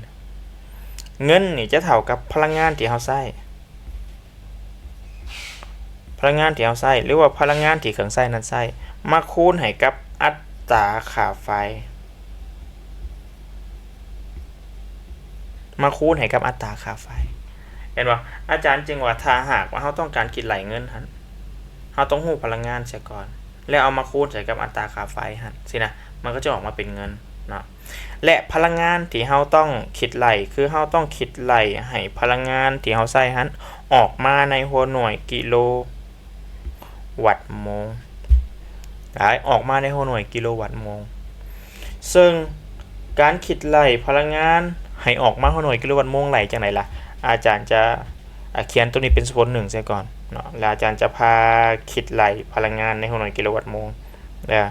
ເງິນນີ້ຈະເທົ່າກັບພະລັງງານທີ່ເຮົາໃຊ້ ພະລັງງານທີ່ເຮົາໃຊ້ ຫຼືວ່າພະລັງງານທີ່ເຄື່ອງໃຊ້ນັ້ນໃຊ້ ມາຄູນໃຫ້ກັບອັດຕາຄ່າໄຟ ມາຄູນໃຫ້ກັບອັດຕາຄ່າໄຟ ເຫັນບໍ່? ອາຈານຈຶ່ງວ່າ ຖ້າຫາກວ່າເຮົາຕ້ອງການຄິດໄລ່ເງິນຫັ້ນ ເຮົາຕ້ອງຮູ້ພະລັງງານເສຍກ່ອນ ແລ້ວເອົາມາຄູນໃສ່ກັບອັດຕາຄ່າໄຟຫັ້ນ ຊີ້ນະ ມັນກໍຈະອອກມາເປັນເງິນເນາະ. ແລະ ພະລັງງານທີ່ເຮົາຕ້ອງຄິດໄລ່ ຄືເຮົາຕ້ອງຄິດໄລ່ໃຫ້ພະລັງງານທີ່ເຮົາໃຊ້ຫັ້ນ ອອກມາໃນຫົວໜ່ວຍກິໂລວັດໂມງ ໄດ້ ອອກມາໃນຫົວໜ່ວຍກິໂລວັດໂມງ. ເຊິ່ງການຄິດໄລ່ພະລັງງານ ໃຫ້ອອກມາຫົວໜ່ວຍກິໂລວັດໂມງໄລ່ຈັ່ງໃດລະ? ອາຈານຈະ ອາ ຂຽນໂຕນີ້ເປັນສົມຜົນໜຶ່ງເສຍກ່ອນເນາະ ແລ້ວອາຈານຈະພາຄິດໄລ່ພະລັງງານໃນຫົວໜ່ວຍກິໂລວັດໂມງເດີ.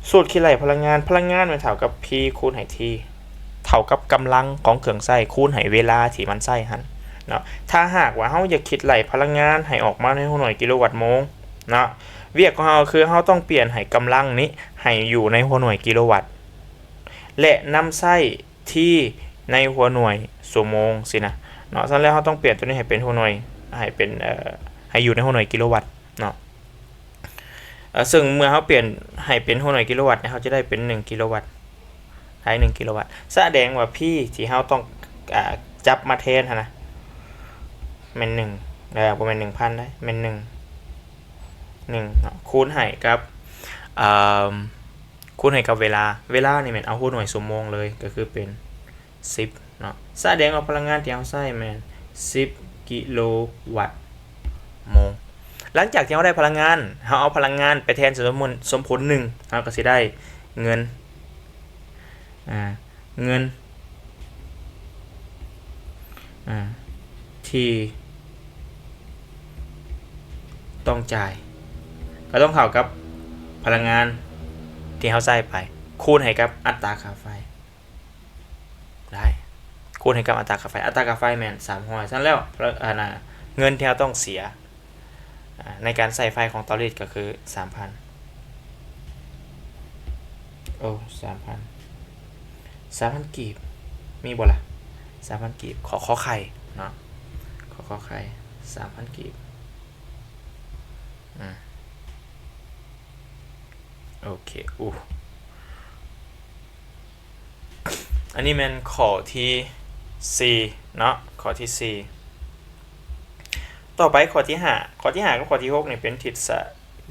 ສູດຄິດໄລ່ພະລັງງານ, ພະລັງງານແມ່ນເທົ່າກັບ P ຄູນໃຫ້ T ເທົ່າກັບກຳລັງຂອງເຄື່ອງໃຊ້ຄູນໃຫ້ເວລາທີ່ມັນໃຊ້ຫັ້ນເນາະ. ຖ້າຫາກວ່າເຮົາຢາກຄິດໄລ່ພະລັງງານໃຫ້ອອກມາໃນຫົວໜ່ວຍກິໂລວັດໂມງເນາະ, ວຽກຂອງເຮົາກໍຄືເຮົາຕ້ອງປ່ຽນໃຫ້ກຳລັງນີ້ໃຫ້ຢູ່ໃນຫົວໜ່ວຍກິໂລວັດ ແລະ ນຳໃຊ້ T ໃນຫົວໜ່ວຍຊົ່ວໂມງຊີ້ນະເນາະ. ສະນັ້ນແລ້ວເຮົາຕ້ອງປ່ຽນໂຕນີ້ໃຫ້ເປັນຫົວໜ່ວຍ ໃຫ້ເປັນ ເອີ ໃຫ້ຢູ່ໃນຫົວໜ່ວຍກິໂລວັດເນາະ. ເຊິ່ງເມື່ອເຮົາປ່ຽນໃຫ້ເປັນຫົວໜ່ວຍກິໂລວັດ ເຮົາຈະໄດ້ເປັນໜຶ່ງກິໂລວັດ ໄດ້ໜຶ່ງກິໂລວັດ. ສະແດງວ່າ P ທີ່ເຮົາຕ້ອງ ອາ ຈັບມາແທນຫັ້ນນະ ແມ່ນໜຶ່ງ ເອີ ບໍ່ແມ່ນໜຶ່ງພັນເດ້ ແມ່ນໜຶ່ງ ໜຶ່ງເນາະ ຄູນໃຫ້ກັບ ເອີ ຄູນໃຫ້ກັບເວລາ, ເວລານີ້ແມ່ນເອົາຫົວໜ່ວຍຊົ່ວໂມງເລີຍ ກໍຄືເປັນສິບເນາະ. ສະແດງວ່າພະລັງງານທີ່ເຮົາໃຊ້ແມ່ນສິບກິໂລວັດໂມງ. ຫຼັງຈາກທີ່ເຮົາໄດ້ພະລັງງານ, ເຮົາເອົາພະລັງງານໄປແທນສົມຜົນ ສົມຜົນໜຶ່ງ ເຮົາກໍຊິໄດ້ເງິນ ອາ ເງິນ ອາ ທີ່ຕ້ອງຈ່າຍ ກໍຕ້ອງເທົ່າກັບພະລັງງານທີ່ເຮົາໃຊ້ໄປ ຄູນໃຫ້ກັບອັດຕາຄ່າໄຟ ໄດ້ ຄູນໃຫ້ກັບອັດຕາຄ່າໄຟ, ອັດຕາຄ່າໄຟແມ່ນສາມຮ້ອຍ. ສະນັ້ນແລ້ວ ອັນນ່າ ເງິນທີ່ເຮົາຕ້ອງເສຍ ອາ ໃນການໃຊ້ໄຟຂອງເຕົາລີດກໍຄືສາມພັນ ໂອ້ ສາມພັນ ສາມພັນກີບ ມີບໍ່ລະ? ສາມພັນກີບ ຂໍ ຂໍໄຂ່ເນາະ ຂໍ ຂໍໄຂ່ ສາມພັນກີບ ອາ ໂອເຄ ອູ ອັນນີ້ແມ່ນຂໍ້ທີສີ່ເນາະ ຂໍ້ທີສີ່. ຕໍ່ໄປຂໍ້ທີຫ້າ ຂໍ້ທີຫ້າກັບຂໍ້ທີຫົກນີ້ເປັນທິດສະ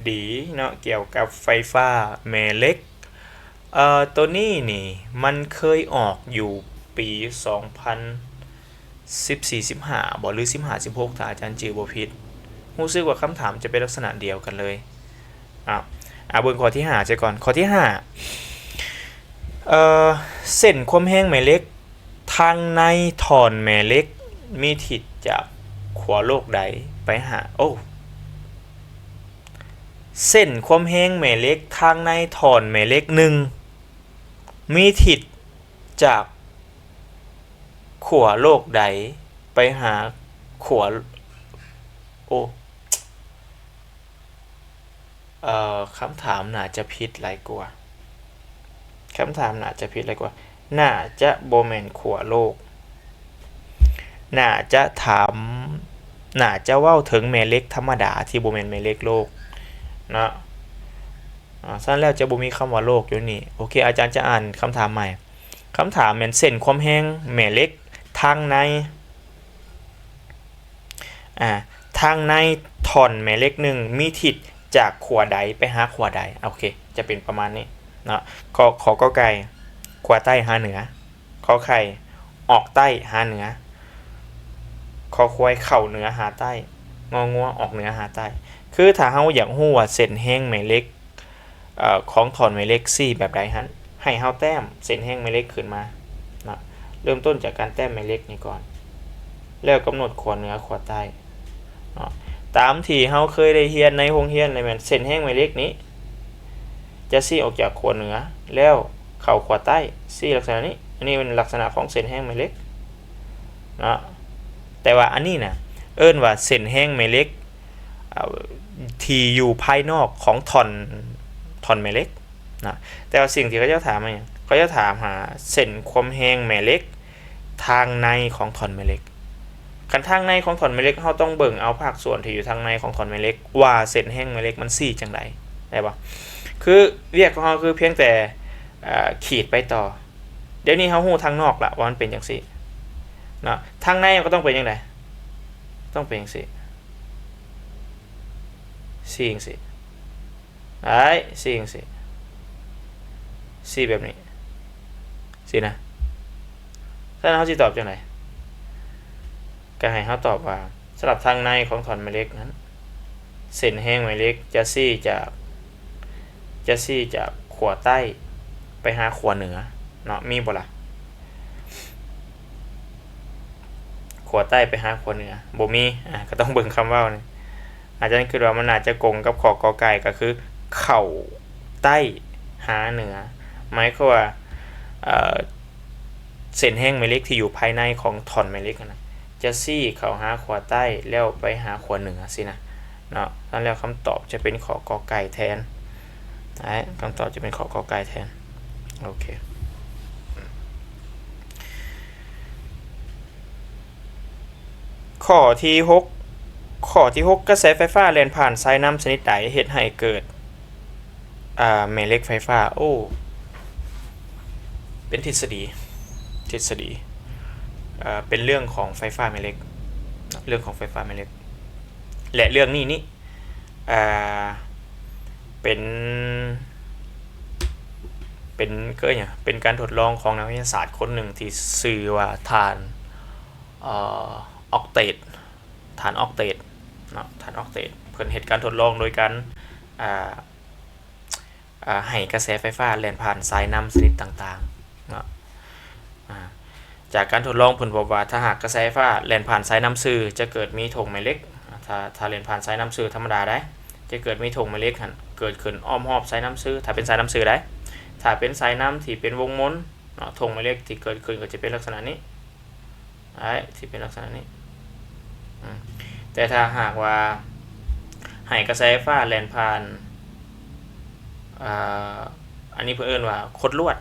ດີເນາະ ກ່ຽວກັບໄຟຟ້າແມ່ເຫຼັກ. ເອີ ໂຕນີ້ນີ້ມັນເຄີຍອອກຢູ່ປີສອງພັນສິບສີ່ ສິບຫ້າບໍ ຫຼື ສິບຫ້າ ສິບຫົກ ຖ້າອາຈານຈື່ບໍ່ຜິດ. ຮູ້ສຶກວ່າຄຳຖາມຈະເປັນລັກສະນະດຽວກັນເລີຍ. ອາ ເບິ່ງຂໍ້ທີຫ້າເສຍກ່ອນ. ຂໍ້ທີຫ້າ ເອີ ເສັ້ນຄວາມແຮງແມ່ເຫຼັກທາງໃນທ່ອນແມ່ເຫຼັກມີທິດຈາກຂົວໂລກໃດໄປຫາ ໂອ້ ເສັ້ນຄວາມແຮງແມ່ເຫຼັກທາງໃນທ່ອນແມ່ເຫຼັກໜຶ່ງ ມີທິດຈາກຂົວໂລກໃດໄປຫາຂົວ ໂອ້ ເອີ ຄຳຖາມໜ້າຈະຜິດຫຼາຍກວ່າ ຄຳຖາມໜ້າຈະຜິດຫຼາຍກວ່າ ໜ້າຈະບໍ່ແມ່ນຂົວໂລກ ໜ້າຈະຖາມ ໜ້າຈະເວົ້າເຖິງແມ່ເຫຼັກທຳມະດາທີ່ບໍ່ແມ່ນແມ່ເຫຼັກໂລກເນາະ. ອາ ສະນັ້ນແລ້ວຈະບໍ່ມີຄຳວ່າໂລກຢູ່ນີ້. ໂອເຄ ອາຈານຈະອ່ານຄຳຖາມໃໝ່. ຄຳຖາມແມ່ນເສັ້ນຄວາມແຮງແມ່ເຫຼັກທາງໃນ ອາ ທາງໃນທ່ອນແມ່ເຫຼັກໜຶ່ງມີທິດຈາກຂົວໃດໄປຫາຂົວໃດ? ໂອເຄ ຈະເປັນປະມານນີ້ເນາະ. ກໍ ຂໍ ກໍໄກ່ ຂົວໃຕ້ຫາເໜືອ, ຂໍໄຂ່ ອອກໃຕ້ຫາເໜືອ, ຄໍຄວາຍ ເຂົ້າເໜືອຫາໃຕ້, ງໍງົວ ອອກເໜືອຫາໃຕ້. ຄືຖ້າເຮົາຢາກຮູ້ວ່າເສັ້ນແຮງແມ່ເຫຼັກ ເອີ ຂອງທ່ອນແມ່ເຫຼັກຊີ້ແບບໃດຫັ້ນ ໃຫ້ເຮົາແຕ້ມເສັ້ນແຮງແມ່ເຫຼັກຂຶ້ນມາເນາະ. ເລີ່ມຕົ້ນຈາກການແຕ້ມແມ່ເຫຼັກນີ້ກ່ອນ ແລ້ວກຳນົດຂົວເໜືອ ຂົວໃຕ້ເນາະ. ຕາມທີ່ເຮົາເຄີຍໄດ້ຮຽນໃນໂຮງຮຽນແມ່ນເສັ້ນແຮງແມ່ເຫຼັກນີ້ຈະຊີ້ອອກຈາກຂົວເໜືອ ແລ້ວເຂົ້າຂົວໃຕ້ ຊີ້ລັກສະນະນີ້. ອັນນີ້ເປັນລັກສະນະຂອງເສັ້ນແຮງແມ່ເຫຼັກເນາະ. ແຕ່ວ່າອັນນີ້ນະ ເອີ້ນວ່າເສັ້ນແຮງແມ່ເຫຼັກ ເອີ ທີ່ຢູ່ພາຍນອກຂອງທ່ອນ ທ່ອນແມ່ເຫຼັກນະ. ແຕ່ວ່າສິ່ງທີ່ເຂົາເຈົ້າຖາມມາຫຍັງ? ເຂົາເຈົ້າຖາມຫາເສັ້ນຄວາມແຮງແມ່ເຫຼັກທາງໃນຂອງທ່ອນແມ່ເຫຼັກ. ຄັນທາງໃນຂອງທ່ອນແມ່ເຫຼັກ ເຮົາຕ້ອງເບິ່ງເອົາພາກສ່ວນທີ່ຢູ່ທາງໃນຂອງທ່ອນແມ່ເຫຼັກ ວ່າເສັ້ນແຮງແມ່ເຫຼັກມັນຊີ້ຈັ່ງໃດ ໄດ້ບໍ່? ຄືວຽກຂອງເຮົາຄືພຽງແຕ່ ເອີ ຂີດໄປຕໍ່. ດຽວນີ້ເຮົາຮູ້ທາງນອກລະວ່າມັນເປັນຈັ່ງຊີ້ເນາະ. ທາງໃນມັນກໍຕ້ອງເປັນຈັ່ງໃດ? ຕ້ອງເປັນຈັ່ງຊີ້ ຊີ້ຈັ່ງຊີ້ ໄດ້ ຊີ້ຈັ່ງຊີ້ ຊີ້ແບບນີ້ ຊີ້ນະ. ສະນັ້ນເຮົາຊິຕອບຈັ່ງໃດ? ກໍໃຫ້ເຮົາຕອບວ່າ ສຳລັບທາງໃນຂອງທ່ອນແມ່ເຫຼັກນັ້ນ ເສັ້ນແຮງແມ່ເຫຼັກຈະຊີ້ຈາກ ຈະຊີ້ຈາກຂົວໃຕ້ໄປຫາຂົວເໜືອເນາະ ມີບໍ່ລະ? ຂວາໃຕ້ໄປຫາຂວາເໜືອ ບໍ່ມີ ອາ ກໍຕ້ອງເບິ່ງຄຳເວົ້ານີ້. ອາຈານຄິດວ່າມັນໜ້າຈະກົງກັບຂໍ້ ກ ໄກ່ ກໍຄື ເຂົ້າໃຕ້ຫາເໜືອ ໝາຍຄວາມວ່າ ເອີ ເສັ້ນແຮງແມ່ເຫຼັກທີ່ຢູ່ພາຍໃນຂອງທ່ອນແມ່ເຫຼັກຫັ້ນນະ ຈະຊີ້ເຂົ້າຫາຂວາໃຕ້ ແລ້ວໄປຫາຂວາເໜືອຊີ້ນະເນາະ. ສະນັ້ນແລ້ວຄຳຕອບຈະເປັນຂໍ້ ກ ໄກ່ ແທນ. ນະ ຄຳຕອບຈະເປັນຂໍ້ ກ ໄກ່ ແທນ. ໂອເຄ ຂໍ້ທີຫົກ ຂໍ້ທີຫົກ ກະແສໄຟຟ້າແລ່ນຜ່ານສາຍນ້ຳຊະນິດໃດເຮັດໃຫ້ເກີດ ອາ ແມ່ເຫຼັກໄຟຟ້າ? ໂອ້ ເປັນທິດສະດີ ທິດສະດີ ເປັນເລື່ອງຂອງໄຟຟ້າແມ່ເຫຼັກ ເລື່ອງຂອງໄຟຟ້າແມ່ເຫຼັກ ແລະ ເລື່ອງນີ້ນີ້ ອ່າ ເປັນ ເປັນ ເອີ້ນຫຍັງ ເປັນການທົດລອງຂອງນັກວິທະຍາສາດຄົນໜຶ່ງທີ່ຊື່ວ່າທ່ານ ເອີ ອອກເຕດ ທ່ານອອກເຕດເນາະ ທ່ານອອກເຕດ ເພິ່ນເຮັດການທົດລອງໂດຍການ ອ່າ ອ່າ ໃຫ້ກະແສໄຟຟ້າແລ່ນຜ່ານສາຍນ້ຳຊະນິດຕ່າງໆເນາະ. ອາ ຈາກການທົດລອງເພິ່ນພົບວ່າ ຖ້າຫາກກະແສໄຟຟ້າແລ່ນຜ່ານສາຍນ້ຳຊື່ ຈະເກີດມີທົ່ງແມ່ເຫຼັກ. ຖ້າ ຖ້າແລ່ນຜ່ານສາຍນ້ຳຊື່ທຳມະດາໄດ໋ ຈະເກີດມີທົ່ງແມ່ເຫຼັກຫັ້ນເກີດຂຶ້ນອ້ອມຮອບສາຍນ້ຳຊື່ ຖ້າເປັນສາຍນ້ຳຊື່ໄດ໋. ຖ້າເປັນສາຍນ້ຳທີ່ເປັນວົງມົນເນາະ ທົ່ງແມ່ເຫຼັກທີ່ເກີດຂຶ້ນກໍຈະເປັນລັກສະນະນີ້ ໄດ້ ທີ່ເປັນລັກສະນະນີ້. ອືມ ແຕ່ຖ້າຫາກວ່າໃຫ້ກະແສໄຟຟ້າແລ່ນຜ່ານ ອ່າ ອັນນີ້ເພິ່ນເອີ້ນວ່າຄົດລວດ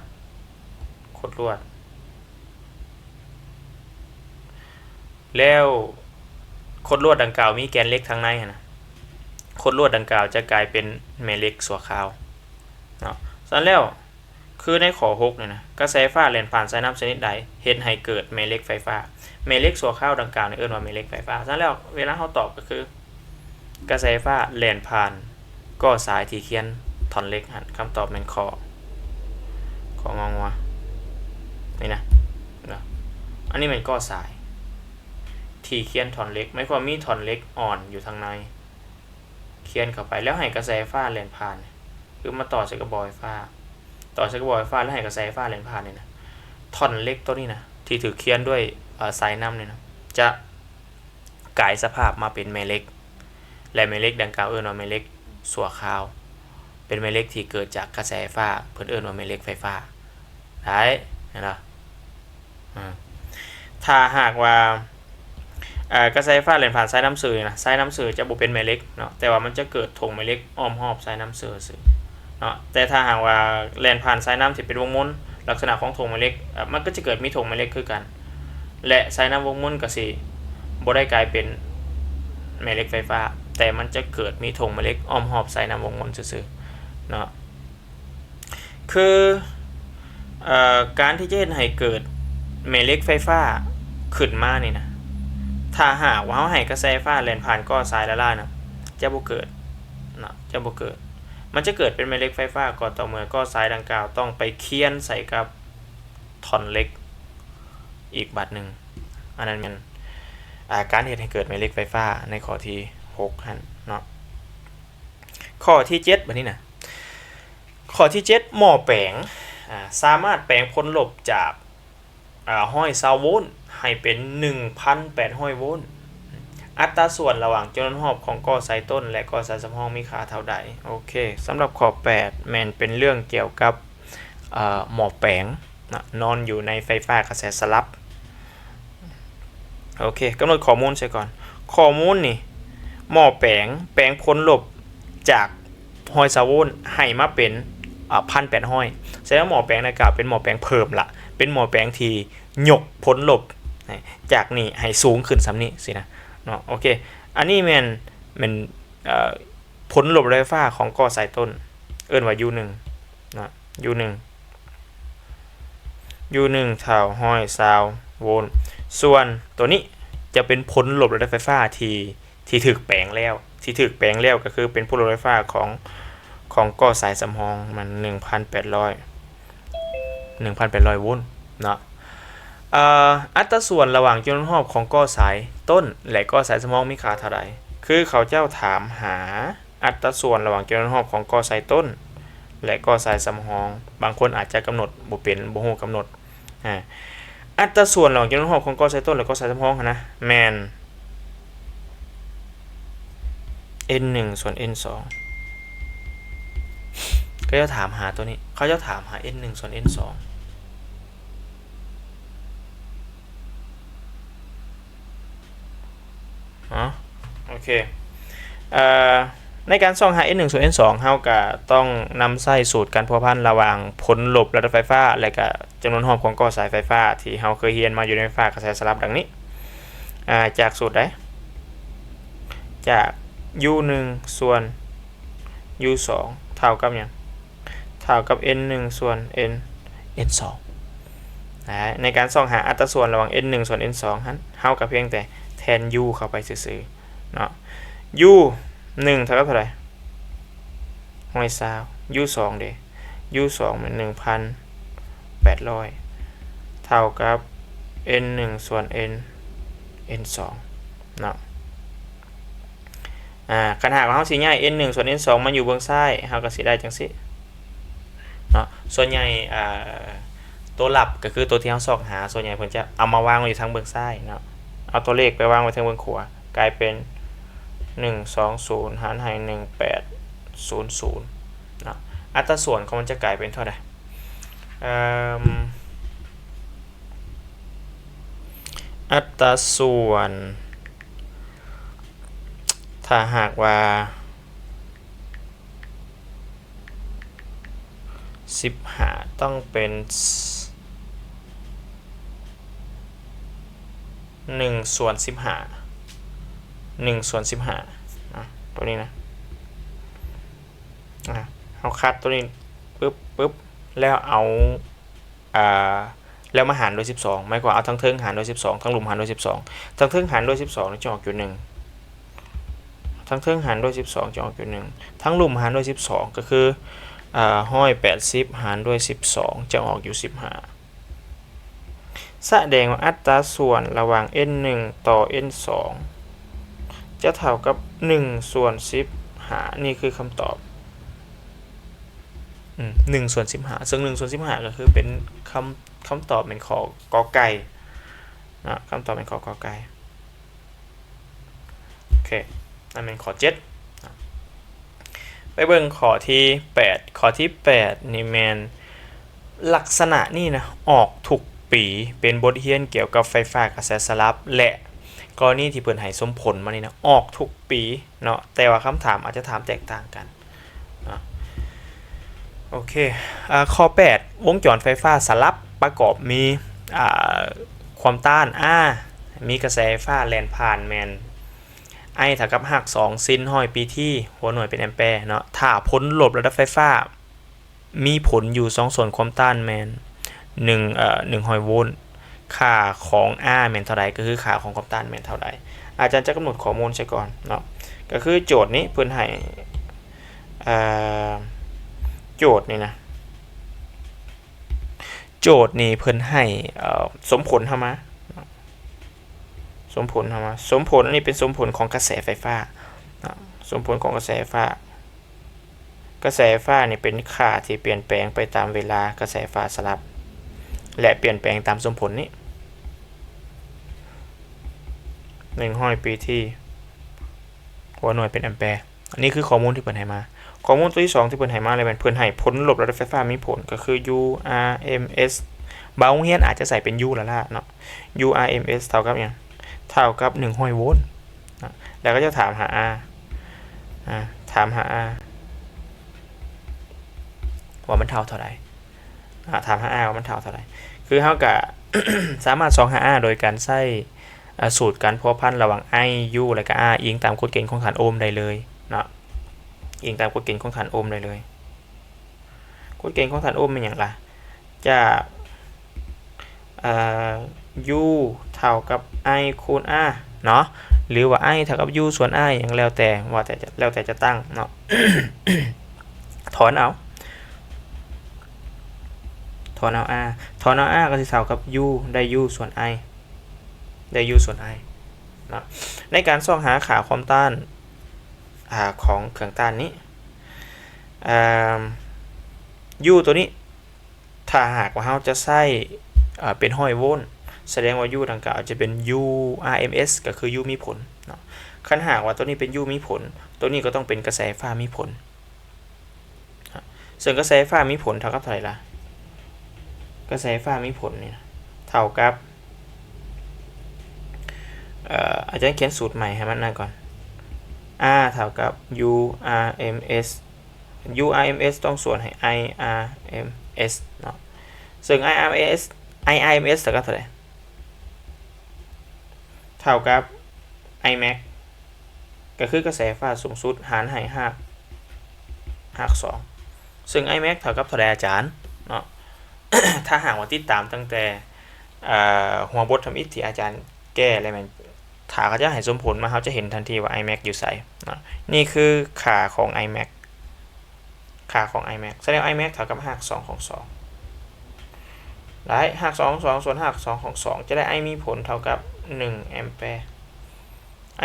ຄົດລວດ ແລ້ວຄົດລວດດັ່ງກ່າວມີແກນເຫຼັກທາງໃນຫັ້ນນະ ຄົດລວດດັ່ງກ່າວຈະກາຍເປັນແມ່ເຫຼັກຊົ່ວຄາວເນາະ. ສະນັ້ນແລ້ວ ຄືໃນຂໍ້ຫົກນີ້ນະ ກະແສໄຟຟ້າແລ່ນຜ່ານສາຍນ້ຳຊະນິດໃດເຮັດໃຫ້ເກີດແມ່ເຫຼັກໄຟຟ້າ? ແມ່ເຫຼັກຊົ່ວຄາວດັ່ງກ່າວນີ້ເອີ້ນວ່າແມ່ເຫຼັກໄຟຟ້າ. ສະນັ້ນແລ້ວ ເວລາເຮົາຕອບກໍຄື ກະແສໄຟຟ້າແລ່ນຜ່ານກໍ້ສາຍທີ່ຄຽນທ່ອນເຫຼັກຫັ້ນ ຄຳຕອບແມ່ນຂໍ້ ຂໍ້ ງ ງົວ ນີ້ນະ ເນາະ ອັນນີ້ແມ່ນກໍ້ສາຍທີ່ຄຽນທ່ອນເຫຼັກ ໝາຍຄວາມມີທ່ອນເຫຼັກອ່ອນຢູ່ທາງໃນ ຄຽນເຂົ້າໄປ ແລ້ວໃຫ້ກະແສໄຟຟ້າແລ່ນຜ່ານ ຄືມາຕໍ່ໃສ່ກັບບໍ່ໄຟຟ້າ ຕໍ່ໃສ່ກັບບໍ່ໄຟຟ້າ ແລ້ວໃຫ້ກະແສໄຟຟ້າແລ່ນຜ່ານນີ້ນະ ທ່ອນເຫຼັກໂຕນີ້ນະ ທີ່ຖືກຄຽນດ້ວຍ ເອີ ສາຍນ້ຳນີ້ນະ ຈະກາຍສະພາບມາເປັນແມ່ເຫຼັກ ແລະ ແມ່ເຫຼັກດັ່ງກ່າວເອີ້ນວ່າແມ່ເຫຼັກຊົ່ວຄາວ ເປັນແມ່ເຫຼັກທີ່ເກີດຈາກກະແສໄຟຟ້າ ເພິ່ນເອີ້ນວ່າແມ່ເຫຼັກໄຟຟ້າ ໄດ້ ເຫັນບໍ່? ອາ ຖ້າຫາກວ່າ ເອີ ກະແສໄຟຟ້າແລ່ນຜ່ານສາຍນ້ຳຊື່ນີ້ນະ ສາຍນ້ຳຊື່ຈະບໍ່ເປັນແມ່ເຫຼັກເນາະ ແຕ່ວ່າມັນຈະເກີດທົ່ງແມ່ເຫຼັກອ້ອມຮອບສາຍນ້ຳຊື່ຊື່ເນາະ. ແຕ່ຖ້າຫາກວ່າແລ່ນຜ່ານສາຍນ້ຳທີ່ເປັນວົງມົນ ລັກສະນະຂອງທົ່ງແມ່ເຫຼັກ ເອີ ມັນກໍຈະເກີດມີທົ່ງແມ່ເຫຼັກຄືກັນ ແລະ ສາຍນ້ຳວົງມົນກໍຊິບໍ່ໄດ້ກາຍເປັນແມ່ເຫຼັກໄຟຟ້າ ແຕ່ມັນຈະເກີດມີທົ່ງແມ່ເຫຼັກອ້ອມຮອບສາຍນ້ຳວົງມົນຊື່ໆເນາະ. ຄື ເອີ ການທີ່ຈະເຮັດໃຫ້ເກີດແມ່ເຫຼັກໄຟຟ້າຂຶ້ນມານີ້ນະ ຖ້າຫາກວ່າເຮົາໃຫ້ກະແສໄຟຟ້າແລ່ນຜ່ານກໍ້ສາຍຫຼາຍໆນະ ຈະບໍ່ເກີດເນາະ ຈະບໍ່ເກີດ. ມັນຈະເກີດເປັນແມ່ເຫຼັກໄຟຟ້າກໍຕໍ່ເມື່ອກໍ້ສາຍດັ່ງກ່າວຕ້ອງໄປຄຽນໃສ່ກັບທ່ອນເຫຼັກອີກບາດໜຶ່ງ. ອັນນັ້ນແມ່ນ ອາ ການເຮັດໃຫ້ເກີດແມ່ເຫຼັກໄຟຟ້າໃນຂໍ້ທີຫົກຫັ້ນເນາະ. ຂໍ້ທີເຈັດ ບາດນີ້ນະ ຂໍ້ທີເຈັດ ໝໍ້ແປງ ອາ ສາມາດແປງຜົນລົບຈາກ ອາ ຮ້ອຍຊາວໂວນໃຫ້ເປັນ ໜຶ່ງພັນແປດຮ້ອຍໂວນ. ອັດຕາສ່ວນລະຫວ່າງຈຳນວນຮອບຂອງກໍ້ສາຍຕົ້ນ ແລະ ກໍ້ສາຍສຳຮອງມີຄ່າເທົ່າໃດ? ໂອເຄ ສຳລັບຂໍ້ແປດ ແມ່ນເປັນເລື່ອງກ່ຽວກັບ ເອີ ໝໍ້ແປງນະ ນອນຢູ່ໃນໄຟຟ້າກະແສສະຫຼັບ. ໂອເຄ ກຳນົດຂໍ້ມູນໃສ່ກ່ອນ. ຂໍ້ມູນນີ້ ໝໍ້ແປງ ແປງຜົນລົບຈາກຮ້ອຍຊາວໂວນໃຫ້ມາເປັນ ອາ ພັນແປດຮ້ອຍ. ສະແດງວ່າໝໍ້ແປງດັ່ງກ່າວເປັນໝໍ້ແປງເພີ່ມລະ ເປັນໝໍ້ແປງທີ່ຍົກຜົນລົບຈາກນີ້ໃຫ້ສູງຂຶ້ນສ່ຳນີ້ຊີ້ນະເນາະ. ໂອເຄ ອັນນີ້ແມ່ນ ແມ່ນ ເອີ ຜົນລົບໄຟຟ້າຂອງກໍ້ສາຍຕົ້ນ ເອີ້ນວ່າ U ໜຶ່ງເນາະ U ໜຶ່ງ U ໜຶ່ງເທົ່າຮ້ອຍຊາວໂວນ. ສ່ວນໂຕນີ້ຈະເປັນຜົນລົບລະດັບໄຟຟ້າທີ່ ທີ່ຖືກແປງແລ້ວ ທີ່ຖືກແປງແລ້ວກໍຄືເປັນຜົນລົບໄຟຟ້າຂອງ ຂອງກໍ້ສາຍສຳຮອງ ມັນ ໜຶ່ງພັນແປດຮ້ອຍ ໜຶ່ງພັນແປດຮ້ອຍໂວນເນາະ. ເອີ ອັດຕາສ່ວນລະຫວ່າງຈຳນວນຮອບຂອງກໍ້ສາຍຕົ້ນ ແລະ ກໍ້ສາຍສຳຮອງມີຄ່າເທົ່າໃດ? ຄືເຂົາເຈົ້າຖາມຫາອັດຕາສ່ວນລະຫວ່າງຈຳນວນຮອບຂອງກໍ້ສາຍຕົ້ນ ແລະ ກໍ້ສາຍສຳຮອງ. ບາງຄົນອາດຈະກຳນົດບໍ່ເປັນ ບໍ່ຮູ້ກຳນົດ. ອາ ອັດຕາສ່ວນລະຫວ່າງຈຳນວນຮອບຂອງກໍສາຍຕົ້ນ ແລະ ກໍສາຍສຳຮອງຫັ້ນນະ ແມ່ນ ເອັນໜຶ່ງ ສ່ວນ ເອັນສອງ. ເຂົາເຈົ້າຖາມຫາໂຕນີ້ ເຂົາເຈົ້າຖາມຫາ ເອັນໜຶ່ງ ສ່ວນ ເອັນສອງ. ເນາະ ໂອເຄ ເອີ ໃນການຊອກຫາ ເອັນໜຶ່ງ ສ່ວນ ເອັນສອງ ເຮົາກະຕ້ອງນຳໃຊ້ສູດການພົວພັນລະຫວ່າງຜົນລົບລະດັບໄຟຟ້າ ແລະ ກະຈຳນວນຮອບຂອງກໍສາຍໄຟຟ້າ ທີ່ເຮົາເຄີຍຮຽນມາຢູ່ໃນໄຟຟ້າກະແສສະຫຼັບດັ່ງນີ້ ອາ ຈາກສູດໃດ? ຈາກ ຢູໜຶ່ງ ສ່ວນ ຢູສອງ ເທົ່າກັບຫຍັງ? ເທົ່າກັບ ເອັນໜຶ່ງ ສ່ວນ ເອັນ ເອັນສອງ. ໃນການຊອກຫາອັດຕາສ່ວນລະຫວ່າງ ເອັນໜຶ່ງ ສ່ວນ ເອັນສອງ ຫັ້ນ ເຮົາກະພຽງແຕ່ແທນ ຢູ ເຂົ້າໄປຊື່ໆ ເນາະ. ຢູໜຶ່ງ ເທົ່າກັບເທົ່າໃດ? ຮ້ອຍຊາວ. ຢູສອງເດ? ຢູສອງແມ່ນ ໜຶ່ງພັນແປດຮ້ອຍ ເທົ່າກັບ ເອັນໜຶ່ງ ສ່ວນ ເອັນ ເອັນສອງ ເນາະ. ອາ ຄັນຫາກວ່າເຮົາຊິຍ້າຍ ເອັນໜຶ່ງ ສ່ວນ ເອັນສອງ ມາຢູ່ເບື້ອງຊ້າຍ ເຮົາກະຊິໄດ້ຈັ່ງຊີ້ເນາະ. ສ່ວນໃຫຍ່ ອາ ຕົວລັບກະຄືຕົວທີ່ເຮົາຊອກຫາ ສ່ວນໃຫຍ່ເພິ່ນຈະເອົາມາວາງໄວ້ຢູ່ທາງເບື້ອງຊ້າຍເນາະ ເອົາຕົວເລກໄປວາງໄວ້ທາງເບື້ອງຂວາ ກາຍເປັນ ໜຶ່ງສອງສູນ ຫານໃຫ້ ໜຶ່ງແປດສູນສູນ ເນາະ. ອັດຕາສ່ວນຂອງມັນຈະກາຍເປັນເທົ່າໃດ? ເອີ ອັດຕາສ່ວນ ຖ້າຫາກວ່າ ສິບຫ້າ ຕ້ອງເປັນ ໜຶ່ງສ່ວນສິບຫ້າ ໜຶ່ງສ່ວນສິບຫ້າ ເນາະ ໂຕນີ້ນະ. ອາ ເຮົາຄັດໂຕນີ້ ປຶບ ປຶບ ແລ້ວເອົາ ອາ ແລ້ວມາຫານດ້ວຍສິບສອງ ໝາຍຄວາມວ່າເອົາທາງເທິງຫານດ້ວຍສິບສອງ ທາງລຸ່ມຫານດ້ວຍສິບສອງ ທາງເທິງຫານດ້ວຍສິບສອງຈະອອກຢູ່ໜຶ່ງ ທາງເທິງຫານດ້ວຍສິບສອງຈະອອກຢູ່ໜຶ່ງ ທາງລຸ່ມຫານດ້ວຍສິບສອງກະຄື ອາ ຮ້ອຍແປດສິບຫານດ້ວຍສິບສອງຈະອອກຢູ່ສິບຫ້າ. ສະແດງວ່າອັດຕາສ່ວນລະຫວ່າງ ເອັນໜຶ່ງ ຕໍ່ ເອັນສອງ ຈະເທົ່າກັບ ໜຶ່ງສ່ວນສິບຫ້າ ນີ້ຄືຄຳຕອບ ອືມ ໜຶ່ງສ່ວນສິບຫ້າ ເຊິ່ງ ໜຶ່ງສ່ວນສິບຫ້າ ກະຄືເປັນຄຳ ຄຳຕອບແມ່ນຂໍ້ ກໍໄກ່ ເນາະ ຄຳຕອບແມ່ນຂໍ້ ກໍໄກ່. ໂອເຄ ນັ້ນແມ່ນຂໍ້ເຈັດ. ໄປເບິ່ງຂໍ້ທີແປດ ຂໍ້ທີແປດນີ້ແມ່ນ ລັກສະນະນີ້ນະ ອອກທຸກປີ ເປັນບົດຮຽນກ່ຽວກັບໄຟຟ້າກະແສສະຫຼັບ ແລະ ກໍລະນີທີ່ເພິ່ນໃຫ້ສົມຜົນມານີ້ນະ ອອກທຸກປີເນາະ ແຕ່ວ່າຄຳຖາມອາດຈະຖາມແຕກຕ່າງກັນເນາະ. ໂອເຄ ອາ ຂໍ້ແປດ ວົງຈອນໄຟຟ້າສະຫຼັບປະກອບມີ ອາ ຄວາມຕ້ານ R ມີກະແສໄຟຟ້າແລ່ນຜ່ານແມ່ນ I ເທົ່າກັບຮາກສອງ ຊິນຮ້ອຍປີທີ ຫົວໜ່ວຍເປັນແອມແປເນາະ. ຖ້າຜົນລົບລະດັບໄຟຟ້າມີຜົນຢູ່ສອງສ່ວນຄວາມຕ້ານແມ່ນ ໜຶ່ງ ເອີ ໜຶ່ງຮ້ອຍໂວນ ຄ່າຂອງ R ແມ່ນເທົ່າໃດ ກະຄືຄ່າຂອງຄວາມຕ້ານແມ່ນເທົ່າໃດ. ອາຈານຈະກຳນົດຂໍ້ມູນໃສ່ກ່ອນເນາະ ກະຄືໂຈດນີ້ເພິ່ນໃຫ້ ເອີ ໂຈດນີ້ນະ ໂຈດນີ້ເພິ່ນໃຫ້ ເອີ ສົມຜົນເຮົາມາ ສົມຜົນເຮົາມາ ສົມຜົນ ອັນນີ້ເປັນສົມຜົນຂອງກະແສໄຟຟ້າເນາະ ສົມຜົນຂອງກະແສໄຟຟ້າ. ກະແສໄຟຟ້ານີ້ເປັນຄ່າທີ່ປ່ຽນແປງໄປຕາມເວລາ ກະແສໄຟຟ້າສະຫຼັບ ແລະ ປ່ຽນແປງຕາມສົມຜົນນີ້ ໜຶ່ງຮ້ອຍປີທີ ຫົວໜ່ວຍເປັນແອມແປ. ອັນນີ້ຄືຂໍ້ມູນທີ່ເພິ່ນໃຫ້ມາ. ຂໍ້ມູນໂຕທີສອງທີ່ເພິ່ນໃຫ້ມາເລີຍແມ່ນເພິ່ນໃຫ້ຜົນລົບລະດັບໄຟຟ້າມີຜົນ ກໍຄື U R M S ບາງໂຮງຮຽນອາດຈະໃສ່ເປັນ U ລະລະເນາະ U R M S ເທົ່າກັບຫຍັງ? ເທົ່າກັບໜຶ່ງຮ້ອຍໂວນເນາະ ແລ້ວກໍຈະຖາມຫາ R ອາ ຖາມຫາ R ວ່າມັນເທົ່າເທົ່າໃດ ອາ ຖາມຫາ R ວ່າມັນເທົ່າເທົ່າໃດ. ຄືເຮົາກະສາມາດຊອກຫາ R ໂດຍການໃຊ້ ອາ ສູດການພົວພັນລະຫວ່າງ I U ແລະກະ R ອີງຕາມກົດເກນຂອງທ່ານໂອມໄດ້ເລີຍເນາະ ອີງຕາມກົດເກນຂອງທ່ານໂອມໄດ້ເລີຍ. ກົດເກນຂອງທ່ານໂອມແມ່ນຫຍັງລະ? ຈາກ ເອີ U ເທົ່າກັບ I ຄູນ R ເນາະ ຫຼືວ່າ I ເທົ່າກັບ U ສ່ວນ R ຫຍັງແລ້ວແຕ່ ວ່າແຕ່ ແລ້ວແຕ່ຈະຕັ້ງເນາະ. ຖອນເອົາ ຖອນເອົາ R ຖອນເອົາ R ກໍຊິເທົ່າກັບ U ໄດ້ U ສ່ວນ I ໄດ້ U ສ່ວນ I ເນາະ. ໃນການຊອກຫາຄ່າຄວາມຕ້ານ ອາ ຂອງເຄື່ອງຕ້ານນີ້ ອາ U ໂຕນີ້ ຖ້າຫາກວ່າເຮົາຈະໃຊ້ ເອີ ເປັນຮ້ອຍໂວນ ສະແດງວ່າ U ດັ່ງກ່າວຈະເປັນ U R M S ກໍຄື U ມີຜົນເນາະ. ຄັນຫາກວ່າຕົວນີ້ເປັນ U ມີຜົນ ຕົວນີ້ກໍຕ້ອງເປັນກະແສໄຟຟ້າມີຜົນ. ເຊິ່ງກະແສໄຟຟ້າມີຜົນເທົ່າກັບເທົ່າໃດລະ? ກະແສໄຟຟ້າມີຜົນນີ້ເທົ່າກັບ ເອີ ອາຈານຂຽນສູດໃໝ່ໃຫ້ມັນນັ້ນກ່ອນ R ເທົ່າກັບ U R M S U R M S ຕ້ອງສ່ວນໃຫ້ I R M S ເນາະ. ເຊິ່ງ I R M S I R M S ເທົ່າກັບເທົ່າໃດ? ເທົ່າກັບ I max ກໍຄືກະແສໄຟຟ້າສູງສຸດຫານໃຫ້ຮາກ ຮາກສອງ ເຊິ່ງ I max ເທົ່າກັບເທົ່າໃດອາຈານເນາະ? ຖ້າຫາກວ່າຕິດຕາມຕັ້ງແຕ່ ເອີ ຫົວບົດທຳອິດທີ່ອາຈານແກ້ແລ້ວແມ່ນ ຖ້າເຂົາຈະໃຫ້ສົມຜົນມາ ເຮົາຈະເຫັນທັນທີວ່າ I max ຢູ່ໃສເນາະ. ນີ້ຄືຄ່າຂອງ I max ຄ່າຂອງ I max ສະແດງ I max ເທົ່າກັບຮາກສອງຂອງສອງ ໄດ້ຮາກສອງຂອງສອງ ສ່ວນຮາກສອງຂອງສອງ ຈະໄດ້ I ມີຜົນເທົ່າກັບໜຶ່ງແອມແປ.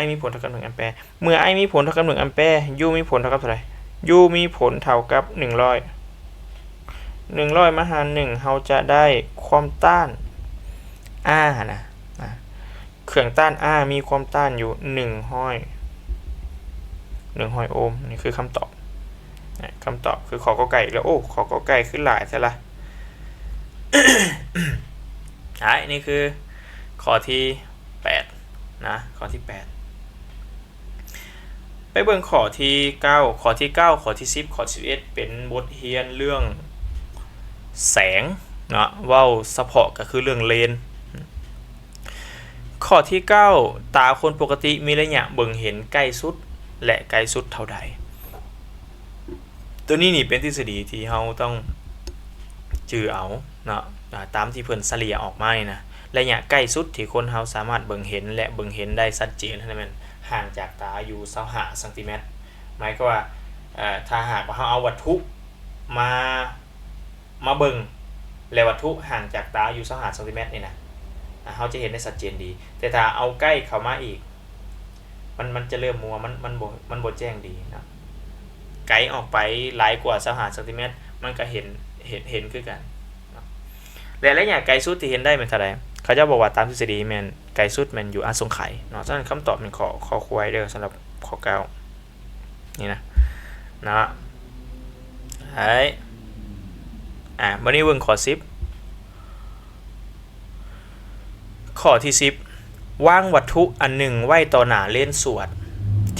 I ມີຜົນເທົ່າກັບໜຶ່ງແອມແປ. ເມື່ອ I ມີຜົນເທົ່າກັບໜຶ່ງແອມແປ U ມີຜົນເທົ່າກັບເທົ່າໃດ? U ມີຜົນເທົ່າກັບໜຶ່ງຮ້ອຍ ໜຶ່ງຮ້ອຍມາຫານໜຶ່ງ ເຮົາຈະໄດ້ຄວາມຕ້ານ R ຫັ້ນນະ ເຄື່ອງຕ້ານ R ມີຄວາມຕ້ານຢູ່ໜຶ່ງຮ້ອຍ ໜຶ່ງຮ້ອຍໂອມ. ນີ້ຄືຄຳຕອບ ຄຳຕອບຄື ຂ ກ ໄກ່ ແລ້ວ ໂອ້ ຂ ກ ໄກ່ ຄືຫຼາຍແທ້ລະ. ໄດ້ ນີ້ຄືຂໍ້ທີແປດນະ ຂໍ້ທີແປດ. ໄປເບິ່ງຂໍ້ທີເກົ້າ ຂໍ້ທີເກົ້າ ຂໍ້ທີສິບ ຂໍ້ທີສິບເອັດ ເປັນບົດຮຽນເລື່ອງແສງເນາະ ເວົ້າສະເພາະກໍຄືເລື່ອງເລນ. ຂໍ້ທີເກົ້າ ຕາຄົນປົກກະຕິມີໄລຍະເບິ່ງເຫັນໃກ້ສຸດ ແລະ ໄກສຸດເທົ່າໃດ? ຕົວນີ້ນີ້ເປັນທິດສະດີທີ່ເຮົາຕ້ອງຈື່ເອົາເນາະ ອາ ຕາມທີ່ເພິ່ນສະເລ່ຍອອກມານີ້ນະ ໄລຍະໃກ້ສຸດທີ່ຄົນເຮົາສາມາດເບິ່ງເຫັນ ແລະ ເບິ່ງເຫັນໄດ້ຊັດເຈນຫັ້ນແມ່ນຫ່າງຈາກຕາຢູ່ຊາວຫ້າຊັງຕີແມັດ. ໝາຍຄວາມວ່າ ເອີ ຖ້າຫາກວ່າເຮົາເອົາວັດຖຸມາ ມາເບິ່ງ ແລະ ວັດຖຸຫ່າງຈາກຕາຢູ່ຊາວຫ້າຊັງຕີແມັດນີ້ນະ ອາ ເຮົາຈະເຫັນໄດ້ຊັດເຈນດີ. ແຕ່ຖ້າເອົາໃກ້ເຂົ້າມາອີກ ມັນ ມັນຈະເລີ່ມມົວ ມັນ ມັນບໍ່ ມັນບໍ່ແຈ້ງດີເນາະ. ໄກອອກໄປຫຼາຍກວ່າຊາວຫ້າຊັງຕີແມັດ ມັນກໍເຫັນ ເຫັນ ເຫັນຄືກັນເນາະ. ແລະ ໄລຍະໄກສຸດທີ່ເຫັນໄດ້ແມ່ນເທົ່າໃດ? ເຂົາເຈົ້າບອກວ່າຕາມທິດສະດີແມ່ນໄກສຸດແມ່ນຢູ່ອະສົງໄຂເນາະ. ສະນັ້ນຄຳຕອບແມ່ນຂໍ້ ຂໍ້ຄວາຍເດີ້ ສຳລັບຂໍ້ເກົ້າ ນີ້ນະ ເນາະ. ໄດ້ ອາ ບັດນີ້ເບິ່ງຂໍ້ສິບ ຂໍ້ທີສິບ ວາງວັດຖຸອັນໜຶ່ງໄວ້ຕໍ່ໜ້າເລນສວດ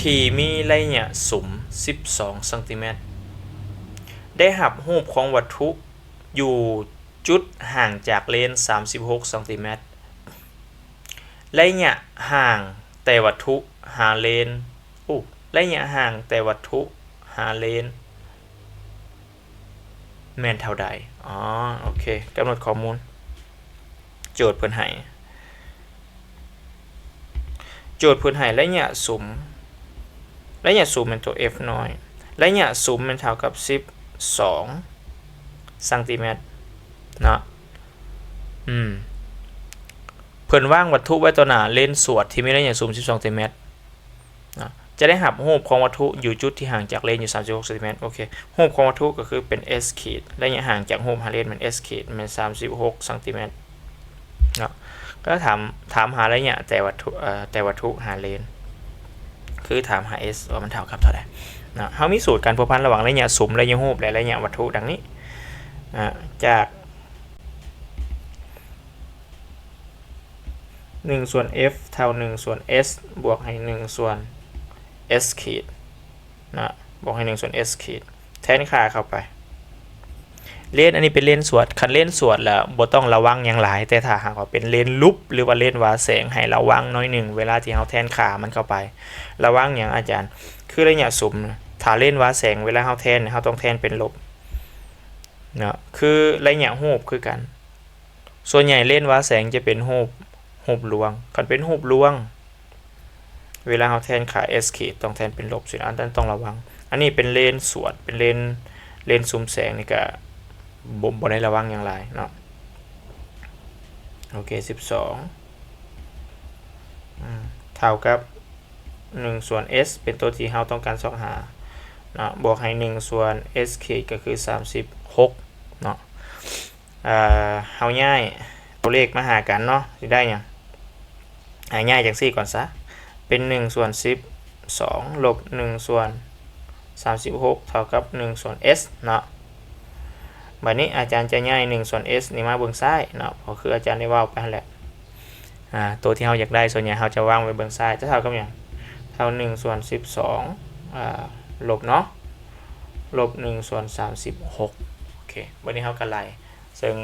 ທີ່ມີໄລຍະສຸມສິບສອງຊັງຕີແມັດ ໄດ້ຮັບຮູບຂອງວັດຖຸຢູ່ຈຸດຫ່າງຈາກເລນສາມສິບຫົກຊັງຕີແມັດ. ໄລຍະຫ່າງແຕ່ວັດຖຸຫາເລນ ໂອ້ ໄລຍະຫ່າງແຕ່ວັດຖຸຫາເລນແມ່ນເທົ່າໃດ? ອໍ ໂອເຄ ກຳນົດຂໍ້ມູນ. ໂຈດເພິ່ນໃຫ້ ໂຈດເພິ່ນໃຫ້ໄລຍະສຸມ ໄລຍະສຸມແມ່ນຕົວ F ນ້ອຍ ໄລຍະສຸມແມ່ນເທົ່າກັບສິບສອງຊັງຕີແມັດເນາະ. ອືມ ເພິ່ນວາງວັດຖຸໄວ້ຕໍ່ໜ້າເລນສວດທີ່ມີໄລຍະສຸມສິບສອງຊັງຕີແມັດເນາະ ຈະໄດ້ຮັບຮູບຂອງວັດຖຸຢູ່ຈຸດທີ່ຫ່າງຈາກເລນຢູ່ສາມສິບຫົກຊັງຕີແມັດ. ໂອເຄ ຮູບຂອງວັດຖຸກໍຄືເປັນ S ຂີດ ໄລຍະຫ່າງຈາກຮູບຫາເລນແມ່ນ S ຂີດ ແມ່ນສາມສິບຫົກຊັງຕີແມັດເນາະ. ກໍຖາມ ຖາມຫາໄລຍະແຕ່ວັດຖຸ ເອີ ແຕ່ວັດຖຸຫາເລນ ຄືຖາມຫາ S ວ່າມັນເທົ່າກັບເທົ່າໃດເນາະ. ເຮົາມີສູດການພົວພັນລະຫວ່າງໄລຍະສຸມ ໄລຍະຮູບ ແລະ ໄລຍະວັດຖຸດັ່ງນີ້ນະ ຈາກ ໜຶ່ງສ່ວນ F ເທົ່າໜຶ່ງສ່ວນ S ບວກໃຫ້ໜຶ່ງສ່ວນ S ຂີດນະ ບວກໃຫ້ໜຶ່ງສ່ວນ S ຂີດ ແທນຄ່າເຂົ້າໄປ. ເລນອັນນີ້ເປັນເລນສວດ ຄັນເລນສວດລະບໍ່ຕ້ອງລະວັງຫຍັງຫຼາຍ ແຕ່ຖ້າຫາກວ່າເປັນເລນຫຼຸບ ຫຼືວ່າເລນຫວາແສງ ໃຫ້ລະວັງໜ້ອຍໜຶ່ງເວລາທີ່ເຮົາແທນຄ່າມັນເຂົ້າໄປ. ລະວັງຫຍັງອາຈານ? ຄືໄລຍະສຸມ ຖ້າເລນຫວາແສງ ເວລາເຮົາແທນ ເຮົາຕ້ອງແທນເປັນລົບເນາະ ຄືໄລຍະຮູບຄືກັນ. ສ່ວນໃຫຍ່ເລນຫວາແສງຈະເປັນຮູບ ຮູບລວງ ຄັນເປັນຮູບລວງ ເວລາເຮົາແທນຄ່າ S ຂີດ ຕ້ອງແທນເປັນລົບ ຊິອັນນັ້ນຕ້ອງລະວັງ. ອັນນີ້ເປັນເລນສວດ ເປັນເລນ ເລນສຸມແສງນີ້ກະບໍ່ ບໍ່ໄດ້ລະວັງຫຍັງຫຼາຍເນາະ. ໂອເຄ ສິບສອງ ອືມ ເທົ່າກັບໜຶ່ງສ່ວນ S ເປັນຕົວທີ່ເຮົາຕ້ອງການຊອກຫາເນາະ ບວກໃຫ້ໜຶ່ງສ່ວນ S ຂີດ ກໍຄືສາມສິບຫົກເນາະ. ເອີ ເຮົາຍ້າຍ ຕົວເລກມາຫາກັນເນາະ ຊິໄດ້ຫຍັງ? ໃຫ້ຍ້າຍຈັ່ງຊີ້ກ່ອນຊະ ເປັນໜຶ່ງສ່ວນສິບສອງ ລົບໜຶ່ງສ່ວນສາມສິບຫົກ ເທົ່າກັບໜຶ່ງສ່ວນ s ເນາະ. ບາດນີ້ອາຈານຈະຍ້າຍໜຶ່ງສ່ວນ s ນີ້ມາເບື້ອງຊ້າຍເນາະ ກໍຄືອາຈານໄດ້ເວົ້າໄປຫັ້ນແຫຼະ. ອາ ຕົວທີ່ເຮົາຢາກໄດ້ ສ່ວນໃຫຍ່ເຮົາຈະວາງໄວ້ເບື້ອງຊ້າຍ ຈະເທົ່າກັບຫຍັງ? ເທົ່າໜຶ່ງສ່ວນສິບສອງ ອາ ລົບເນາະ ລົບໜຶ່ງສ່ວນສາມສິບຫົກ. ໂອເຄ ບາດນີ້ເຮົາກໍໄລ່ ເຊິ່ງ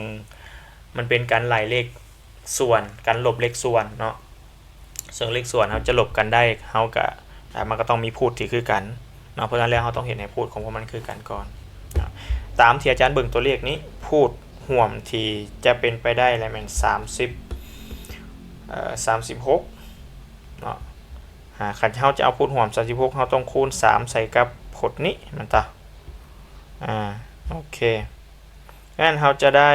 ມັນເປັນການໄລ່ເລກສ່ວນ ການລົບເລກສ່ວນເນາະ. ເຊິ່ງເລກສ່ວນເຮົາຈະລົບກັນໄດ້ ເຮົາກະ ອາ ມັນກໍຕ້ອງມີພູດທີ່ຄືກັນເນາະ. ເພາະສະນັ້ນແລ້ວ ເຮົາຕ້ອງເຮັດໃຫ້ພູດຂອງພວກມັນຄືກັນກ່ອນເນາະ. ຕາມທີ່ອາຈານເບິ່ງຕົວເລກນີ້ ພູດຮ່ວມທີ່ຈະເປັນໄປໄດ້ລະແມ່ນສາມສິບ ເອີ ສາມສິບຫົກເນາະ. ອາ ຄັນເຮົາຈະເອົາພູດຮ່ວມສາມສິບຫົກ ເຮົາຕ້ອງຄູນສາມໃສ່ກັບພົດນີ້ ແມ່ນຕາ? ອາ ໂອເຄ ງານເຮົາຈະໄດ້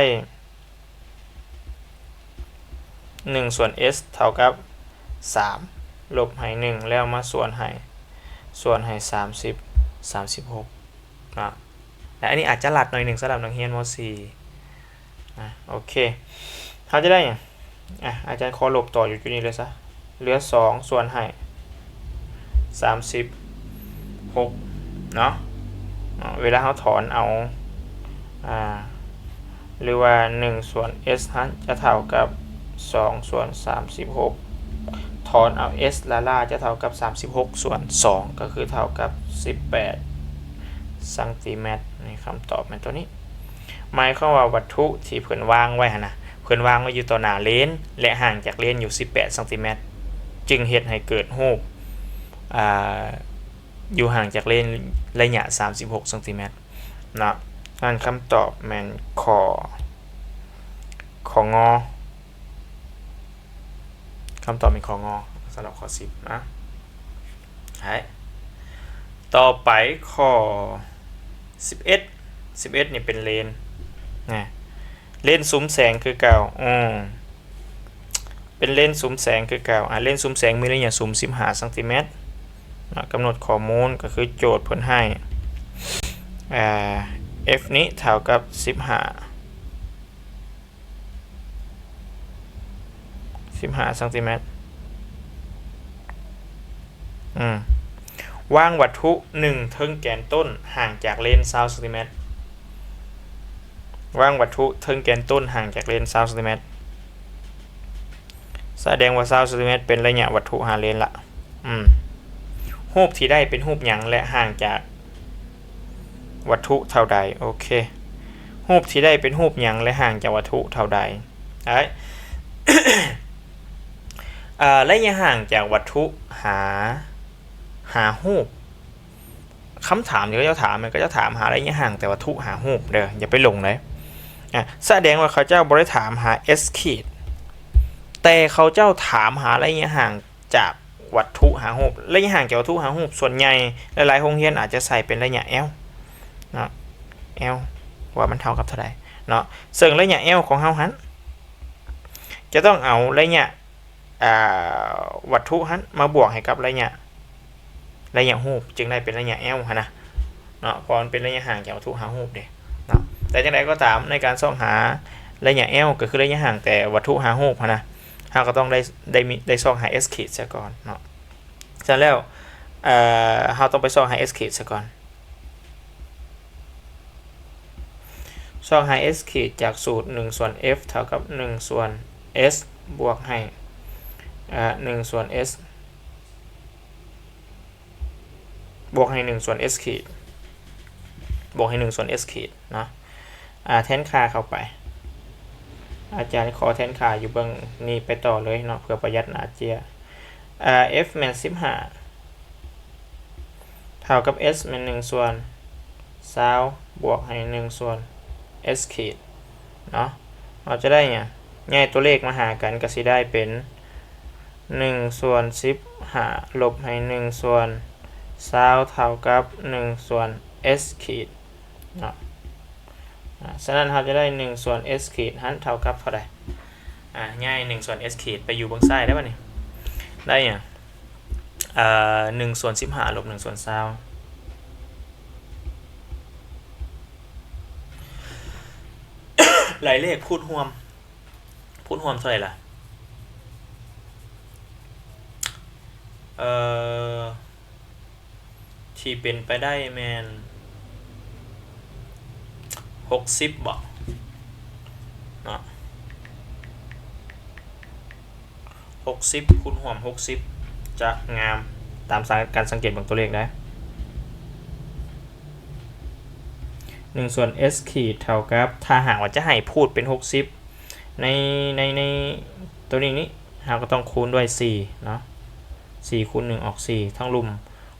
ໜຶ່ງສ່ວນ s ເທົ່າກັບສາມ ລົບໃຫ້ໜຶ່ງ ແລ້ວມາສ່ວນໃຫ້ ສ່ວນໃຫ້ສາມສິບ ສາມສິບຫົກເນາະ. ແລະ ອັນນີ້ອາດຈະລັດໜ້ອຍໜຶ່ງສຳລັບນັກຮຽນ ມໍສີ່ ນະ. ໂອເຄ ເຮົາຈະໄດ້ຫຍັງ? ອາ ອາຈານຂໍລົບຕໍ່ຢູ່ຈຸດນີ້ເລີຍຊະ ເຫຼືອສອງສ່ວນໃຫ້ສາມສິບຫົກເນາະ. ເວລາເຮົາຖອນເອົາ ອາ ຫຼືວ່າໜຶ່ງສ່ວນ s ຫັ້ນຈະເທົ່າກັບສອງສ່ວນສາມສິບຫົກ ຖອນເອົາ s ລະລາຈະເທົ່າກັບສາມສິບຫົກສ່ວນສອງ ກໍຄືເທົ່າກັບສິບແປດຊັງຕີແມັດ. ນີ້ຄຳຕອບແມ່ນຕົວນີ້. ໝາຍຄວາມວ່າວັດຖຸທີ່ເພິ່ນວາງໄວ້ຫັ້ນນະ ເພິ່ນວາງໄວ້ຢູ່ຕໍ່ໜ້າເລນ ແລະ ຫ່າງຈາກເລນຢູ່ສິບແປດຊັງຕີແມັດ ຈຶ່ງເຮັດໃຫ້ເກີດຮູບ ອາ ຢູ່ຫ່າງຈາກເລນໄລຍະສາມສິບຫົກຊັງຕີແມັດເນາະ. ນັ້ນຄຳຕອບແມ່ນຂໍ້ ຂໍ້ ງ. ຄຳຕອບແມ່ນຂໍ້ ງ. ສຳລັບຂໍ້ສິບນະ. ໃຫ້ ຕໍ່ໄປຂໍ້ສິບເອັດ ສິບເອັດນີ້ເປັນເລນນະ ເລນສຸມແສງຄືເກົ່າ. ອື ເປັນເລນສຸມແສງຄືເກົ່າ. ອາ ເລນສຸມແສງມີໄລຍະສຸມສິບຫ້າຊັງຕີແມັດເນາະ. ກຳນົດຂໍ້ມູນກໍຄືໂຈດເພິ່ນໃຫ້ ອາ f ນີ້ເທົ່າກັບສິບຫ້າ ສິບຫ້າຊັງຕີແມັດ. ອືມ ວາງວັດຖຸໜຶ່ງເທິງແກນຕົ້ນຫ່າງຈາກເລນຊາວຊັງຕີແມັດ. ວາງວັດຖຸເທິງແກນຕົ້ນຫ່າງຈາກເລນຊາວຊັງຕີແມັດ ສະແດງວ່າຊາວຊັງຕີແມັດເປັນໄລຍະວັດຖຸຫາເລນລະ. ອືມ ຮູບທີ່ໄດ້ເປັນຮູບຫຍັງ ແລະ ຫ່າງຈາກວັດຖຸເທົ່າໃດ? ໂອເຄ ຮູບທີ່ໄດ້ເປັນຮູບຫຍັງ ແລະ ຫ່າງຈາກວັດຖຸເທົ່າໃດ? ໄດ້ ເອີ ໄລຍະຫ່າງຈາກວັດຖຸຫາ ຫາຮູບ. ຄຳຖາມທີ່ເຂົາເຈົ້າຖາມ ເຂົາເຈົ້າຖາມຫາໄລຍະຫ່າງແຕ່ວັດຖຸຫາຮູບເດີ ຢ່າໄປຫຼົງເລີຍ. ອາ ສະແດງວ່າເຂົາເຈົ້າບໍ່ໄດ້ຖາມຫາ s ຂີດ ແຕ່ເຂົາເຈົ້າຖາມຫາໄລຍະຫ່າງຈາກວັດຖຸຫາຮູບ. ໄລຍະຫ່າງຈາກວັດຖຸຫາຮູບ ສ່ວນໃຫຍ່ຫຼາຍໆໂຮງຮຽນອາດຈະໃສ່ເປັນໄລຍະ L ເນາະ L ວ່າມັນເທົ່າກັບເທົ່າໃດເນາະ. ເຊິ່ງໄລຍະ L ຂອງເຮົາຫັ້ນ ຈະຕ້ອງເອົາໄລຍະ ອາ ວັດຖຸຫັ້ນມາບວກໃຫ້ກັບໄລຍະ ໄລຍະຮູບ ຈຶ່ງໄດ້ເປັນໄລຍະ L ຫັ້ນນະເນາະ ເພາະມັນເປັນໄລຍະຫ່າງຈາກວັດຖຸຫາຮູບເດ້ເນາະ. ແຕ່ຈັ່ງໃດກໍຕາມ ໃນການຊອກຫາໄລຍະ L ກໍຄືໄລຍະຫ່າງແຕ່ວັດຖຸຫາຮູບຫັ້ນນະ ເຮົາກໍຕ້ອງໄດ້ ໄດ້ມີ ໄດ້ຊອກຫາ s ຂີດຊະກ່ອນເນາະ. ສະນັ້ນແລ້ວ ເອີ ເຮົາຕ້ອງໄປຊອກຫາ s ຂີດຊະກ່ອນ. ຊອກຫາ s ຂີດຈາກສູດ ໜຶ່ງສ່ວນ f ເທົ່າກັບໜຶ່ງສ່ວນ s ບວກໃຫ້ ອາ ໜຶ່ງສ່ວນ s ບວກໃຫ້ໜຶ່ງສ່ວນ s ຂີດ ບວກໃຫ້ໜຶ່ງສ່ວນ s ຂີດເນາະ. ອາ ແທນຄ່າເຂົ້າໄປ ອາຈານຂໍແທນຄ່າຢູ່ເບື້ອງນີ້ໄປຕໍ່ເລີຍເນາະ ເພື່ອປະຢັດໜ້າເຈ້ຍ. ອາ f ແມ່ນສິບຫ້າ ເທົ່າກັບ s ແມ່ນໜຶ່ງສ່ວນຊາວ ບວກໃຫ້ໜຶ່ງສ່ວນ s ຂີດເນາະ. ເຮົາຈະໄດ້ຫຍັງ? ຍ້າຍຕົວເລກມາຫາກັນ ກໍຊິໄດ້ເປັນໜຶ່ງສ່ວນສິບຫ້າ ລົບໃຫ້ໜຶ່ງສ່ວນຊາວ ເທົ່າກັບໜຶ່ງສ່ວນ s ຂີດເນາະ. ອາ ສະນັ້ນເຮົາຈະໄດ້ໜຶ່ງສ່ວນ s ຂີດຫັ້ນເທົ່າກັບເທົ່າໃດ? ອາ ຍ້າຍໜຶ່ງສ່ວນ s ຂີດໄປຢູ່ເບື້ອງຊ້າຍໄດ້ບາດນີ້ ໄດ້ຫຍັງ? ເອີ ໜຶ່ງສ່ວນສິບຫ້າ ລົບໜຶ່ງສ່ວນຊາວ ໄລ່ເລກພູດຮ່ວມ ພູ ຄູນຮ່ວມເທົ່າໃດລະ? ເອີ ທີ່ເປັນໄປໄດ້ແມ່ນຫົກສິບເບາະ ເນາະ ຫົກສິບ ຄູນຮ່ວມຫົກສິບ ຈະງາມ ຕາມການສັງເກດເບິ່ງຕົວເລກໄດ໋. ໜຶ່ງສ່ວນ s ຂີດເທົ່າກັບ ຖ້າຫາກວ່າຈະໃຫ້ພູດເປັນຫົກສິບ ໃນ ໃນ ໃນຕົວນີ້ນີ້ ເຮົາກໍຕ້ອງຄູນດ້ວຍສີ່ເນາະ ສີ່ຄູນໜຶ່ງອອກສີ່ ທັງລຸ່ມ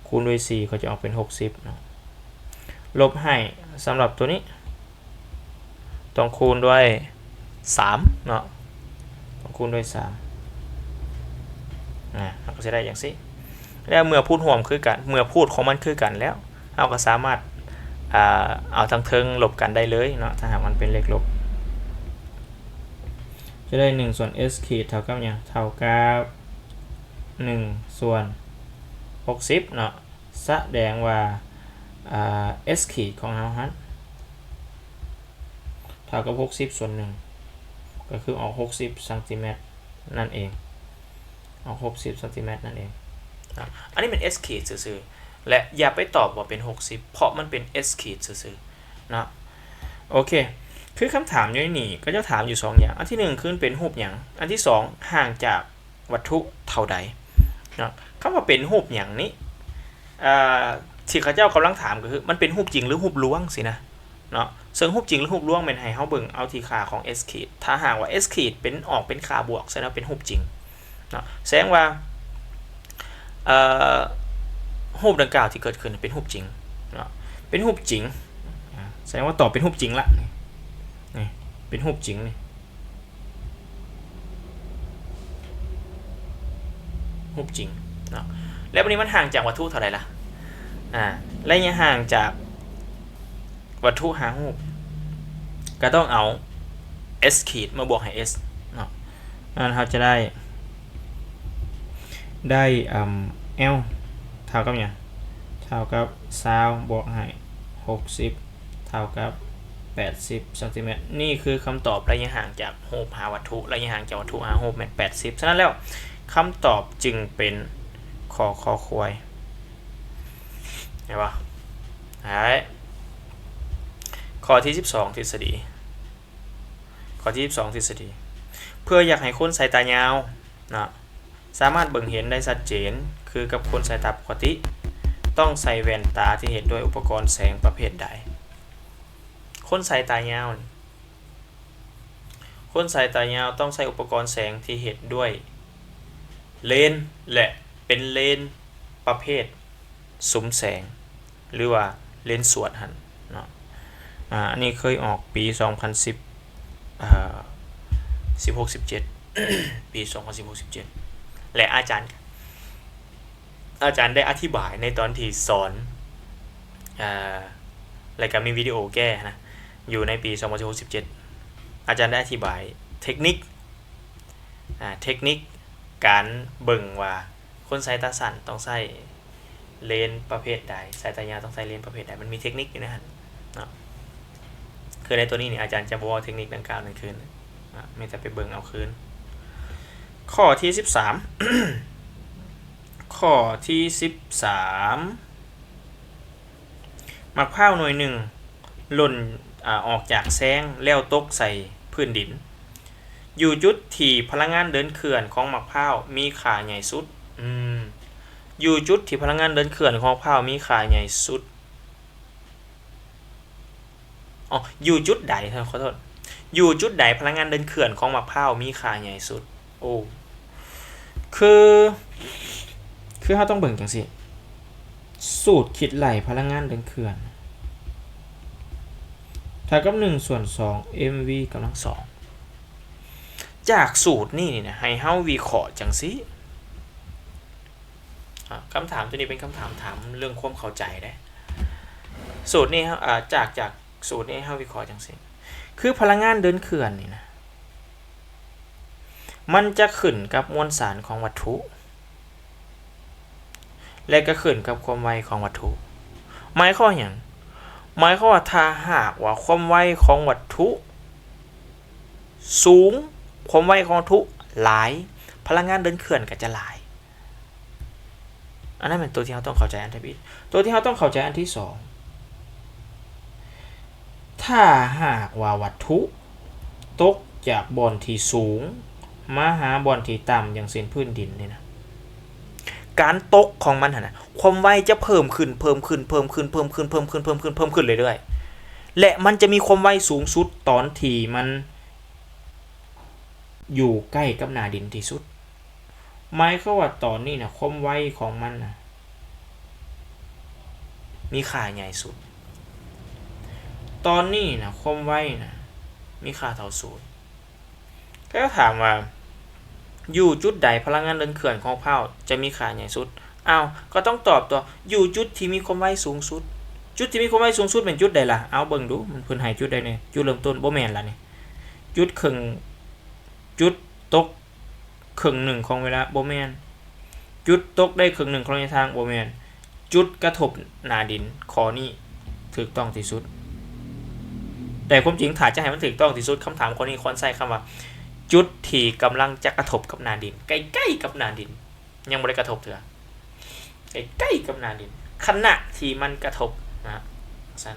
ຄູນດ້ວຍສີ່ ກໍຈະອອກເປັນຫົກສິບເນາະ ລົບໃຫ້ສຳລັບຕົວນີ້ ຕ້ອງຄູນດ້ວຍສາມເນາະ ຕ້ອງຄູນດ້ວຍສາມ ອາ ເຮົາກໍຊິໄດ້ຈັ່ງຊີ້ ແລ້ວເມື່ອພູດຮ່ວມຄືກັນ ເມື່ອພູດຂອງມັນຄືກັນແລ້ວ ເຮົາກໍສາມາດ ອາ ເອົາທາງເທິງລົບກັນໄດ້ເລີຍເນາະ ຖ້າຫາກມັນເປັນເລກລົບ ຈະໄດ້ໜຶ່ງສ່ວນ s ຂີດເທົ່າກັບຫຍັງ? ເທົ່າກັບໜຶ່ງສ່ວນຫົກສິບເນາະ ສະແດງວ່າ ອາ s ຂີດຂອງເຮົາຫັ້ນ ເທົ່າກັບຫົກສິບສ່ວນໜຶ່ງ ກໍຄືອອກຫົກສິບຊັງຕີແມັດນັ້ນເອງ ອອກຫົກສິບຊັງຕີແມັດນັ້ນເອງເນາະ ອັນນີ້ແມ່ນ s ຂີດຊື່ໆ ແລະ ຢ່າໄປຕອບວ່າເປັນຫົກສິບ ເພາະມັນເປັນ s ຂີດຊື່ໆ ເນາະ ໂອເຄ ຄືຄຳຖາມຢູ່ໃນນີ້ ເຂົາເຈົ້າຖາມຢູ່ສອງຢ່າງ ອັນທີໜຶ່ງ ຄືເປັນຮູບຫຍັງ? ອັນທີສອງ ຫ່າງຈາກວັດຖຸເທົ່າໃດ? ເນາະ ຄຳວ່າເປັນຮູບຫຍັງນີ້ ເອີ ທີ່ເຂົາເຈົ້າກຳລັງຖາມກໍຄື ມັນເປັນຮູບຈິງ ຫຼື ຮູບລວງຊີ້ນະ ເນາະ ເຊິ່ງຮູບຈິງ ຫຼື ຮູບລວງ ແມ່ນໃຫ້ເຮົາເບິ່ງເອົາທີ່ຄ່າຂອງ s ຂີດ ຖ້າຫາກວ່າ s ຂີດເປັນ ອອກເປັນຄ່າບວກ ສະແດງວ່າເປັນຮູບຈິງເນາະ ສະແດງວ່າ ເອີ ຮູບດັ່ງກ່າວທີ່ເກີດຂຶ້ນເປັນຮູບຈິງເນາະ ເປັນຮູບຈິງ ອາ ສະແດງວ່າຕອບເປັນຮູບຈິງລະ ນີ້ ນີ້ ເປັນຮູບຈິງນີ້ ຮູບຈິງເນາະ ແລ້ວບັດນີ້ມັນຫ່າງຈາກວັດຖຸເທົ່າໃດລະ? ອາ ໄລຍະຫ່າງຈາກວັດຖຸຫາຮູບ ກໍຕ້ອງເອົາ s ຂີດມາບວກໃຫ້ s ເນາະ ນັ້ນເຮົາຈະໄດ້ ໄດ້ ອາ l ເທົ່າກັບຫຍັງ? ເທົ່າກັບຊາວບວກໃຫ້ຫົກສິບ ເທົ່າກັບແປດສິບຊັງຕີແມັດ ນີ້ຄືຄຳຕອບໄລຍະຫ່າງຈາກຮູບຫາວັດຖຸ ໄລຍະຫ່າງຈາກວັດຖຸຫາຮູບແມ່ນແປດສິບ ສະນັ້ນແລ້ວ ຄຳຕອບຈຶ່ງເປັນ ຄ ຄ ຄວາຍ ເຫັນບໍ່? ໄດ້ ຂໍ້ທີສິບສອງ ທິດສະດີ ຂໍ້ທີສິບສອງ ທິດສະດີ ເພື່ອຢາກໃຫ້ຄົນສາຍຕາຍາວນະ ສາມາດເບິ່ງເຫັນໄດ້ຊັດເຈນຄືກັບຄົນສາຍຕາປົກກະຕິ ຕ້ອງໃສ່ແວ່ນຕາທີ່ເຮັດດ້ວຍອຸປະກອນແສງປະເພດໃດ? ຄົນສາຍຕາຍາວນີ້ ຄົນສາຍຕາຍາວຕ້ອງໃຊ້ອຸປະກອນແສງທີ່ເຮັດດ້ວຍເລນ ແລະ ເປັນເລນປະເພດ ສຸມແສງ ຫຼືວ່າເລນສວດຫັ້ນເນາະ ອາ ອັນນີ້ເຄີຍອອກປີສອງພັນສິບ ເອີ ສິບຫົກ ສິບເຈັດ ປີສອງພັນສິບຫົກ ສິບເຈັດ ແລະ ອາຈານ ອາຈານໄດ້ອະທິບາຍໃນຕອນທີ່ສອນ ເອີ ແລະ ກໍມີວິດີໂອແກ້ນະ ຢູ່ໃນປີສອງພັນສິບຫົກ ສິບເຈັດ ອາຈານໄດ້ອະທິບາຍເທັກນິກ ອາ ເທັກນິກການເບິ່ງວ່າ ຄົນສາຍຕາສັ້ນຕ້ອງໃຊ້ເລນປະເພດໃດ, ສາຍຕາຍາວຕ້ອງໃຊ້ເລນປະເພດໃດ, ມັນມີເທັກນິກຢູ່ໃນຫັ້ນເນາະ. ຄືໃນຕົວນີ້ນີ້ ອາຈານຈະບໍ່ເວົ້າເທັກນິກດັ່ງກ່າວນັ້ນຄືນເນາະ, ມີແຕ່ໄປເບິ່ງເອົາຄືນ. ຂໍ້ທີສິບສາມ ຂໍ້ທີສິບສາມ ໝາກພ້າວໜ່ວຍໜຶ່ງຫຼົ່ນ ອາ ອອກຈາກແຊງແລ້ວຕົກໃສ່ພື້ນດິນ ຢູ່ຈຸດທີ່ພະລັງງານເດີນເຄື່ອນຂອງໝາກພ້າວມີຄ່າໃຫຍ່ສຸດ. ອືມ ຢູ່ຈຸດທີ່ພະລັງງານເດີນເຄື່ອນຂອງໝາກພ້າວມີຄ່າໃຫຍ່ສຸດ. ອໍ ຢູ່ຈຸດໃດ? ຂໍໂທດ. ຢູ່ຈຸດໃດພະລັງງານເດີນເຄື່ອນຂອງໝາກພ້າວມີຄ່າໃຫຍ່ສຸດ? ໂອ້ ຄື ຄືເຮົາຕ້ອງເບິ່ງຈັ່ງຊີ້ ສູດຄິດໄລ່ພະລັງງານເດີນເຄື່ອນ ເທົ່າກັບໜຶ່ງສ່ວນສອງ ເອັມວີກຳລັງສອງ. ຈາກສູດນີ້ນີ້ນະ ໃຫ້ເຮົາວິເຄາະຈັ່ງຊີ້. ອາ ຄຳຖາມຕົວນີ້ເປັນຄຳຖາມຖາມເລື່ອງຄວາມເຂົ້າໃຈເດ້. ສູດນີ້ເຮົາ ອາ ຈາກ ຈາກສູດນີ້ເຮົາວິເຄາະຈັ່ງຊີ້ ຄືພະລັງງານເດີນເຄື່ອນນີ້ນະ ມັນຈະຂຶ້ນກັບມວນສານຂອງວັດຖຸ ແລະ ກໍຂຶ້ນກັບຄວາມໄວຂອງວັດຖຸ. ໝາຍຄວາມວ່າຫຍັງ? ໝາຍຄວາມວ່າຖ້າຫາກວ່າຄວາມໄວຂອງວັດຖຸສູງ ຄວາມໄວຂອງວັດຖຸຫຼາຍ ພະລັງງານເດີນເຄື່ອນກໍຈະຫຼາຍ. ອັນນັ້ນແມ່ນຕົວທີ່ເຮົາຕ້ອງເຂົ້າໃຈອັນທຳອິດ. ຕົວທີ່ເຮົາຕ້ອງເຂົ້າໃຈອັນທີສອງ ຖ້າຫາກວ່າວັດຖຸຕົກຈາກບ່ອນທີ່ສູງມາຫາບ່ອນທີ່ຕ່ຳ ຢ່າງເຊັ່ນພື້ນດິນນີ້ນະ ການຕົກຂອງມັນຫັ້ນນະ ຄວາມໄວຈະເພີ່ມຂຶ້ນ ເພີ່ມຂຶ້ນ ເພີ່ມຂຶ້ນ ເພີ່ມຂຶ້ນ ເພີ່ມຂຶ້ນ ເພີ່ມຂຶ້ນ ເພີ່ມຂຶ້ນ ເພີ່ມຂຶ້ນເລື້ອຍໆ ແລະ ມັນຈະມີຄວາມໄວສູງສຸດຕອນທີ່ມັນ ຢູ່ໃກ້ກັບໜ້າດິນທີ່ສຸດ. ໝາຍຄວາມວ່າຕອນນີ້ນະ ຄວາມໄວຂອງມັນນະ ມີຄ່າໃຫຍ່ສຸດ. ຕອນນີ້ນະ ຄວາມໄວນະ ມີຄ່າເທົ່າສູນ. ແລ້ວຖາມວ່າ ຢູ່ຈຸດໃດພະລັງງານເດີນເຄື່ອນຂອງພາວຈະມີຄ່າໃຫຍ່ສຸດ? ອ້າວ ກໍຕ້ອງຕອບຕົວະ ຢູ່ຈຸດທີ່ມີຄວາມໄວສູງສຸດ. ຈຸດທີ່ມີຄວາມໄວສູງສຸດແມ່ນຈຸດໃດລະ? ເອົາເບິ່ງດູ ມັນ ເພິ່ນໃຫ້ຈຸດໃດແດ່? ຈຸດເລີ່ມຕົ້ນ ບໍ່ແມ່ນລະນີ້. ຈຸດເຄິ່ງ ຈຸດຕົກເຄິ່ງໜຶ່ງຂອງເວລາ ບໍ່ແມ່ນ. ຈຸດຕົກໄດ້ເຄິ່ງໜຶ່ງຂອງໄລຍະທາງ ບໍ່ແມ່ນ. ຈຸດກະທົບໜ້າດິນ ຂໍ້ນີ້ຖືກຕ້ອງທີ່ສຸດ. ແຕ່ຄວາມຈິງ ຖ້າຈະໃຫ້ມັນຖືກຕ້ອງທີ່ສຸດ ຄຳຖາມຂໍ້ນີ້ຄວນໃຊ້ຄຳວ່າ ຈຸດທີ່ກຳລັງຈະກະທົບກັບໜ້າດິນ ໃກ້ໆກັບໜ້າດິນ ຍັງບໍ່ໄດ້ກະທົບເທື່ອ ໃກ້ໆກັບໜ້າດິນ ຂະນະທີ່ມັນກະທົບນະ ຊັ້ນ.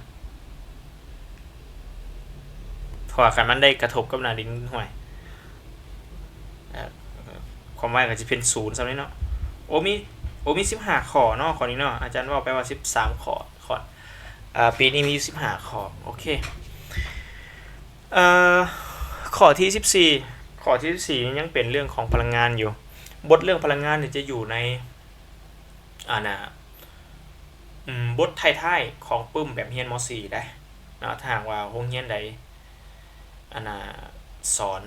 ເພາະວ່າຄັນມັນໄດ້ກະທົບກັບໜ້າດິນ ຫ້ວຍ ເອີ ຄວາມໄວກໍຈະເປັນສູນສ່ຳນີ້ເນາະ. ໂອ້ ມີ ໂອ້ ມີສິບຫ້າຂໍ້ເນາະ ຂໍ້ນີ້ເນາະ ອາຈານເວົ້າໄປວ່າສິບສາມຂໍ້ ຂໍ້ ເອີ ປີນີ້ມີຢູ່ສິບຫ້າຂໍ້. ໂອເຄ ເອີ ຂໍ້ທີສິບສີ່ ຂໍ້ທີສິບສີ່ນີ້ຍັງເປັນເລື່ອງຂອງພະລັງງານຢູ່. ບົດເລື່ອງພະລັງງານນີ້ຈະຢູ່ໃນ ອັນນ່າ ອືມ ບົດທ້າຍໆຂອງປຶ້ມແບບຮຽນ ມໍສີ່ ໄດ໋ເນາະ. ຖ້າຫາກວ່າໂຮງຮຽນໃດ ອັນນ່າ ສອນ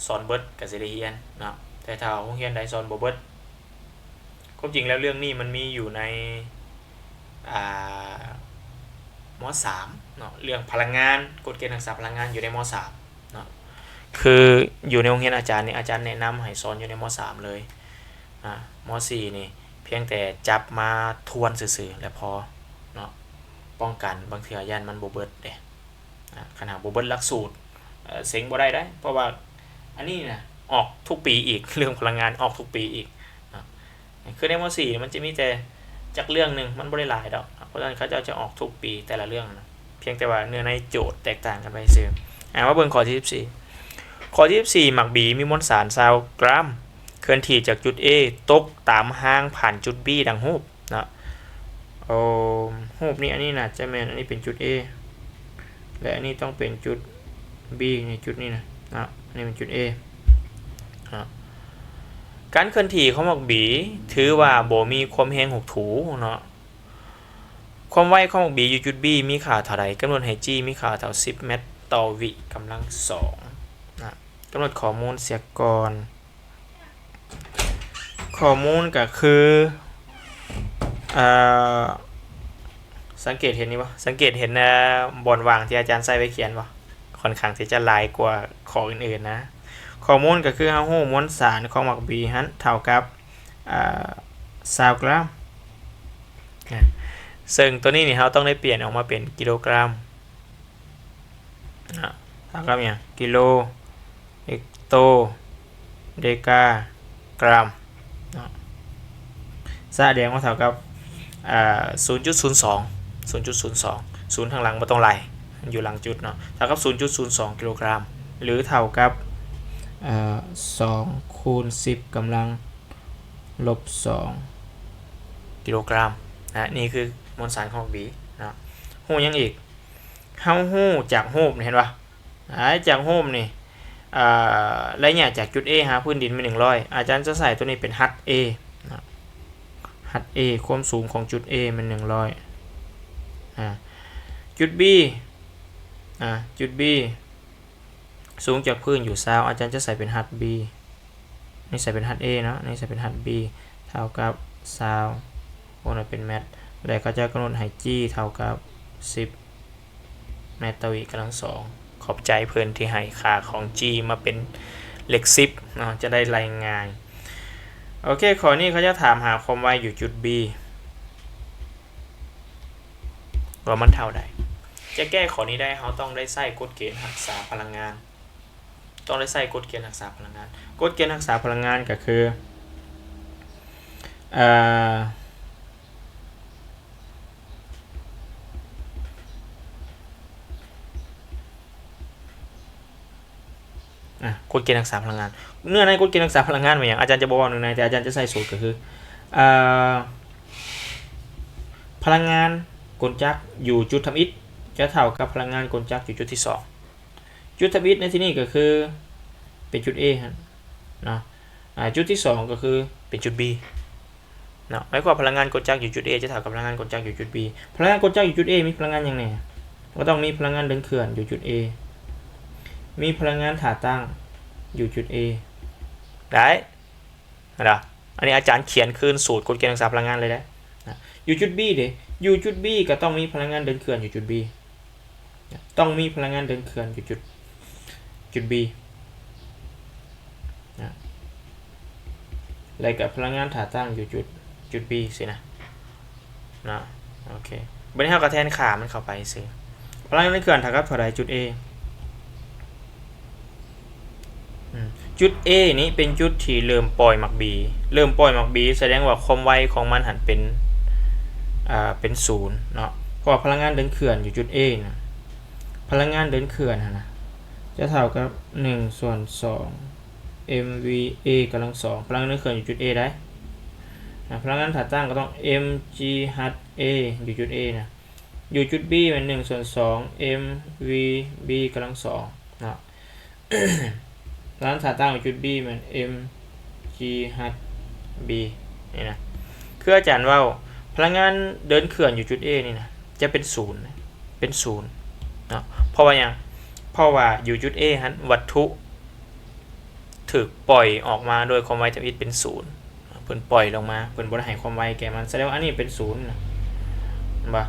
ສອນເບິດກໍຊິໄດ້ຮຽນເນາະ ແຕ່ຖ້າໂຮງຮຽນໃດສອນບໍ່ເບິດ ຄວາມຈິງແລ້ວເລື່ອງນີ້ມັນມີຢູ່ໃນ ອ່າ ມໍສາມເນາະ ເລື່ອງພະລັງງານ ກົດເກນຮັກສາພະລັງງານຢູ່ໃນມໍສາມເນາະ. ຄືຢູ່ໃນໂຮງຮຽນອາຈານນີ້ ອາຈານແນະນຳໃຫ້ສອນຢູ່ໃນມໍສາມເລີຍ. ອ່າ ມໍສີ່ນີ້ພຽງແຕ່ຈັບມາທວນຊື່ໆແລ້ວພໍເນາະ ປ້ອງກັນບາງເທື່ອຢ້ານມັນບໍ່ເບິດເດ້. ອ່າ ຄັນຫາກບໍ່ເບິດຫຼັກສູດ ເອີ ເສັງບໍ່ໄດ້ເດ້ ເພາະວ່າອັນນີ້ນະ ອອກທຸກປີອີກ ເລື່ອງພະລັງງານອອກທຸກປີອີກເນາະ. ຄືໃນມໍສີ່ມັນຈະມີແຕ່ຈັກເລື່ອງໜຶ່ງ ມັນບໍ່ໄດ້ຫຼາຍດອກ ເພາະສະນັ້ນເຂົາເຈົ້າຈະອອກທຸກປີແຕ່ລະເລື່ອງນະ ພຽງແຕ່ວ່າເນື້ອໃນໂຈດແຕກຕ່າງກັນໄປຊື່. ອ່າ ມາເບິ່ງຂໍ້ທີສິບສີ່ ຂໍ້ທີສິບສີ່ ໝາກບີມີມວນສານຊາວກຣາມ ເຄື່ອນທີ່ຈາກຈຸດ A ຕົກຕາມຮາງຜ່ານຈຸດ B ດັ່ງຮູບເນາະ. ໂອ້ ຮູບນີ້ ອັນນີ້ໜ້າຈະແມ່ນ ອັນນີ້ເປັນຈຸດ A ແລະ ອັນນີ້ຕ້ອງເປັນຈຸດ B ໃນຈຸດນີ້ນະເນາະ ອັນນີ້ເປັນຈຸດ A ເນາະ. ການເຄື່ອນທີ່ຂອງໝາກບີຖືວ່າບໍ່ມີຄວາມແຮງຫົກຖູເນາະ. ຄວາມໄວຂອງໝາກບີຢູ່ຈຸດ B ມີຄ່າເທົ່າໃດ? ກຳນົດໃຫ້ G ມີຄ່າເທົ່າສິບແມັດຕໍ່ວິກຳລັງສອງນະ. ກຳນົດຂໍ້ມູນເສຍກ່ອນ. ຂໍ້ມູນກໍຄື ເອີ ສັງເກດເຫັນນີ້ບໍ່? ສັງເກດເຫັນ ເອີ ບ່ອນວ່າງທີ່ອາຈານໃສ່ໄວ້ຂຽນບໍ່? ຂ້ອນຂ້າງທີ່ຈະຫຼາຍກວ່າຂໍ້ອື່ນໆນະ. ຂໍ້ມູນກໍຄືເຮົາຮູ້ມວນສານຂອງໝາກບີຫັ້ນເທົ່າກັບ ເອີ ຊາວກຣາມນະ ເຊິ່ງຕົວນີ້ນີ້ເຮົາຕ້ອງໄດ້ປ່ຽນອອກມາເປັນກິໂລກຣາມນະ ເທົ່າກັບຫຍັງ? ກິໂລ ເຮັກໂຕ ເດກາ ກຣາມເນາະ. ສະແດງວ່າເທົ່າກັບ ອ່າ ສູນຈຸດສູນສອງ ສູນຈຸດສູນສອງ ສູນທາງຫຼັງບໍ່ຕ້ອງໄລ່ ຢູ່ຫຼັງຈຸດເນາະ ເທົ່າກັບສູນຈຸດສູນສອງກິໂລກຣາມ ຫຼື ເທົ່າກັບ ເອີ ສອງຄູນສິບກຳລັງລົບສອງກິໂລກຣາມນະ. ນີ້ຄືມວນສານຂອງໝາກບີເນາະ. ຮູ້ຫຍັງອີກ? ເຮົາຮູ້ຈາກຮູບນີ້ ເຫັນບໍ່? ອ່າ ຈາກຮູບນີ້ ເອີ ໄລຍະຈາກຈຸດ A ຫາພື້ນດິນແມ່ນໜຶ່ງຮ້ອຍ ອາຈານຈະໃສ່ຕົວນີ້ເປັນຮັດ A ນະ ຮັດ A ຄວາມສູງຂອງຈຸດ A ແມ່ນໜຶ່ງຮ້ອຍ ອ່າ ຈຸດ B ອ່າ ຈຸດ B ສູງຈາກພື້ນຢູ່ຊາວ ອາຈານຈະໃສ່ເປັນຮັດ B ນີ້ໃສ່ເປັນຮັດ A ເນາະ ນີ້ໃສ່ເປັນຮັດ B ເທົ່າກັບຊາວ ໂອນເປັນແມັດ ແລະ ເຂົາເຈົ້າກຳນົດໃຫ້ G ເທົ່າກັບສິບແມັດຕໍ່ວິກຳລັງສອງ. ຂອບໃຈເພິ່ນທີ່ໃຫ້ຄ່າຂອງ G ມາເປັນເລກສິບເນາະ ຈະໄດ້ໄລ່ງ່າຍ. ໂອເຄ ຂໍ້ນີ້ເຂົາເຈົ້າຖາມຫາຄວາມໄວຢູ່ຈຸດ B ວ່າມັນເທົ່າໃດ. ຈະແກ້ຂໍ້ນີ້ໄດ້ ເຮົາຕ້ອງໄດ້ໃຊ້ກົດເກນຮັກສາພະລັງງານ. ຕ້ອງໄດ້ໃຊ້ກົດເກນຮັກສາພະລັງງານ. ກົດເກນຮັກສາພະລັງງານກໍຄື ເອີ ອາ ກົດເກນຮັກສາພະລັງງານ. ເນື້ອໃນກົດເກນຮັກສາພະລັງງານແມ່ນຫຍັງ? ອາຈານຈະບໍ່ເວົ້າເນື້ອໃນ, ແຕ່ອາຈານຈະໃຊ້ສູດກໍຄື ເອີ ພະລັງງານກົນຈັກຢູ່ຈຸດທຳອິດ ຈະເທົ່າກັບພະລັງງານກົນຈັກຢູ່ຈຸດທີສອງ. ຈຸດທຳອິດໃນທີ່ນີ້ກໍຄືເປັນຈຸດ A ຫັ້ນເນາະ, ອາ ຈຸດທີສອງກໍຄືເປັນຈຸດ B ເນາະ. ໝາຍຄວາມວ່າພະລັງງານກົນຈັກຢູ່ຈຸດ A ຈະເທົ່າກັບພະລັງງານກົນຈັກຢູ່ຈຸດ B. ພະລັງງານກົນຈັກຢູ່ຈຸດ A ມີພະລັງງານຫຍັງແດ່? ກໍຕ້ອງມີພະລັງງານເດີນເຄື່ອນຢູ່ຈຸດ A, ມີພະລັງງານທ່າຕັ້ງຢູ່ຈຸດ A ໄດ້. ເຫັນບໍ່? ອັນນີ້ອາຈານຂຽນຄືນສູດກົດເກນຮັກສາພະລັງງານເລີຍເດ້. ນະ ຢູ່ຈຸດ B ເດ້, ຢູ່ຈຸດ B ກໍຕ້ອງມີພະລັງງານເດີນເຄື່ອນຢູ່ຈຸດ B, ນະ ຕ້ອງມີພະລັງງານເດີນເຄື່ອນຢູ່ຈຸດ ຈຸດ B ນະ ແລ້ວກໍພະລັງງານທ່າຕັ້ງຢູ່ຈຸດ ຈຸດ B ຊີ້ນະ. ເນາະ ໂອເຄ ບັດນີ້ເຮົາກໍແທນຄ່າມັນເຂົ້າໄປຊື່. ພະລັງງານເຄື່ອນເທົ່າກັບເທົ່າໃດ? ຈຸດ A ອືມ ຈຸດ A ນີ້ເປັນຈຸດທີ່ເລີ່ມປ່ອຍໝາກ B, ເລີ່ມປ່ອຍໝາກ B ສະແດງວ່າຄວາມໄວຂອງມັນຫັ້ນເປັນ ເປັນສູນເນາະ, ເພາະວ່າພະລັງງານເດີນເຄື່ອນຢູ່ຈຸດ A ນະ ພະລັງງານເດີນເຄື່ອນຫັ້ນນະ ຈະເທົ່າກັບໜຶ່ງສ່ວນສອງ mv a ກຳລັງສອງ ພະລັງງານເດີນເຄື່ອນຢູ່ຈຸດ A ໄດ້. ອາ ພະລັງງານທ່າຕັ້ງກໍຕ້ອງ mgh a ຢູ່ຈຸດ A ນະ, ຢູ່ຈຸດ B ແມ່ນໜຶ່ງສ່ວນສອງ mvb ກຳລັງສອງເນາະ. ພະລັງງານທ່າຕັ້ງຢູ່ຈຸດ B ແມ່ນ mgh b ນີ້ນະ. ຄືອາຈານເວົ້າ ພະລັງງານເດີນເຄື່ອນຢູ່ຈຸດ A ນີ້ນະ ຈະເປັນສູນ ເປັນສູນເນາະ. ເພາະວ່າຫຍັງ? ເພາະວ່າຢູ່ຈຸດ A ຫັ້ນ ວັດຖຸຖືກປ່ອຍອອກມາດ້ວຍຄວາມໄວທຳອິດເປັນສູນ, ເພິ່ນປ່ອຍລົງມາ ເພິ່ນບໍ່ໄດ້ໃຫ້ຄວາມໄວແກ່ມັນ, ສະແດງວ່າອັນນີ້ເປັນສູນນະ ເຫັນບໍ່?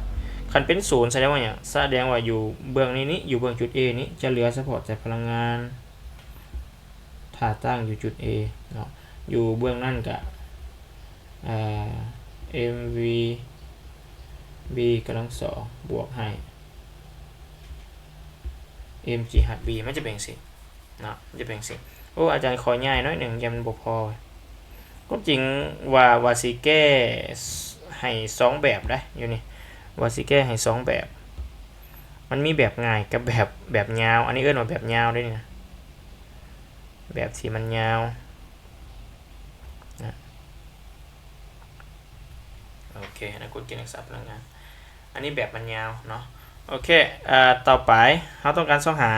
ຄັນເປັນສູນສະແດງວ່າຫຍັງ? ສະແດງວ່າຢູ່ເບື້ອງນີ້ນີ້ ຢູ່ເບື້ອງຈຸດ A ນີ້ ຈະເຫຼືອສະເພາະແຕ່ພະລັງງານ ຖ້າຕັ້ງຢູ່ຈຸດ A ເນາະ, ຢູ່ເບື້ອງນັ້ນກະ ເອີ mvb ກຳລັງສອງ ບວກໃຫ້ mgh b ມັນຈະເປັນຈັ່ງຊີ້ເນາະ, ມັນຈະເປັນຈັ່ງຊີ້. ໂອ້ ອາຈານຂໍຍ້າຍໜ້ອຍໜຶ່ງ ຢ້ານມັນບໍ່ພໍ. ຄວາມຈິງວ່າ ວ່າຊິແກ້ໃຫ້ສອງແບບໄດ໋ ຢູ່ນີ້ ວ່າຊິແກ້ໃຫ້ສອງແບບ, ມັນມີແບບງ່າຍກັບແບບ ແບບຍາວ. ອັນນີ້ເອີ້ນວ່າແບບຍາວເດ້ນີ້ນະ ແບບທີ່ມັນຍາວນະ. ໂອເຄ ອັນນັ້ນກົດເກນຮັກສາພະລັງງານ, ອັນນີ້ແບບມັນຍາວເນາະ. ໂອເຄ ເອີ ຕໍ່ໄປເຮົາຕ້ອງການຊອກຫາ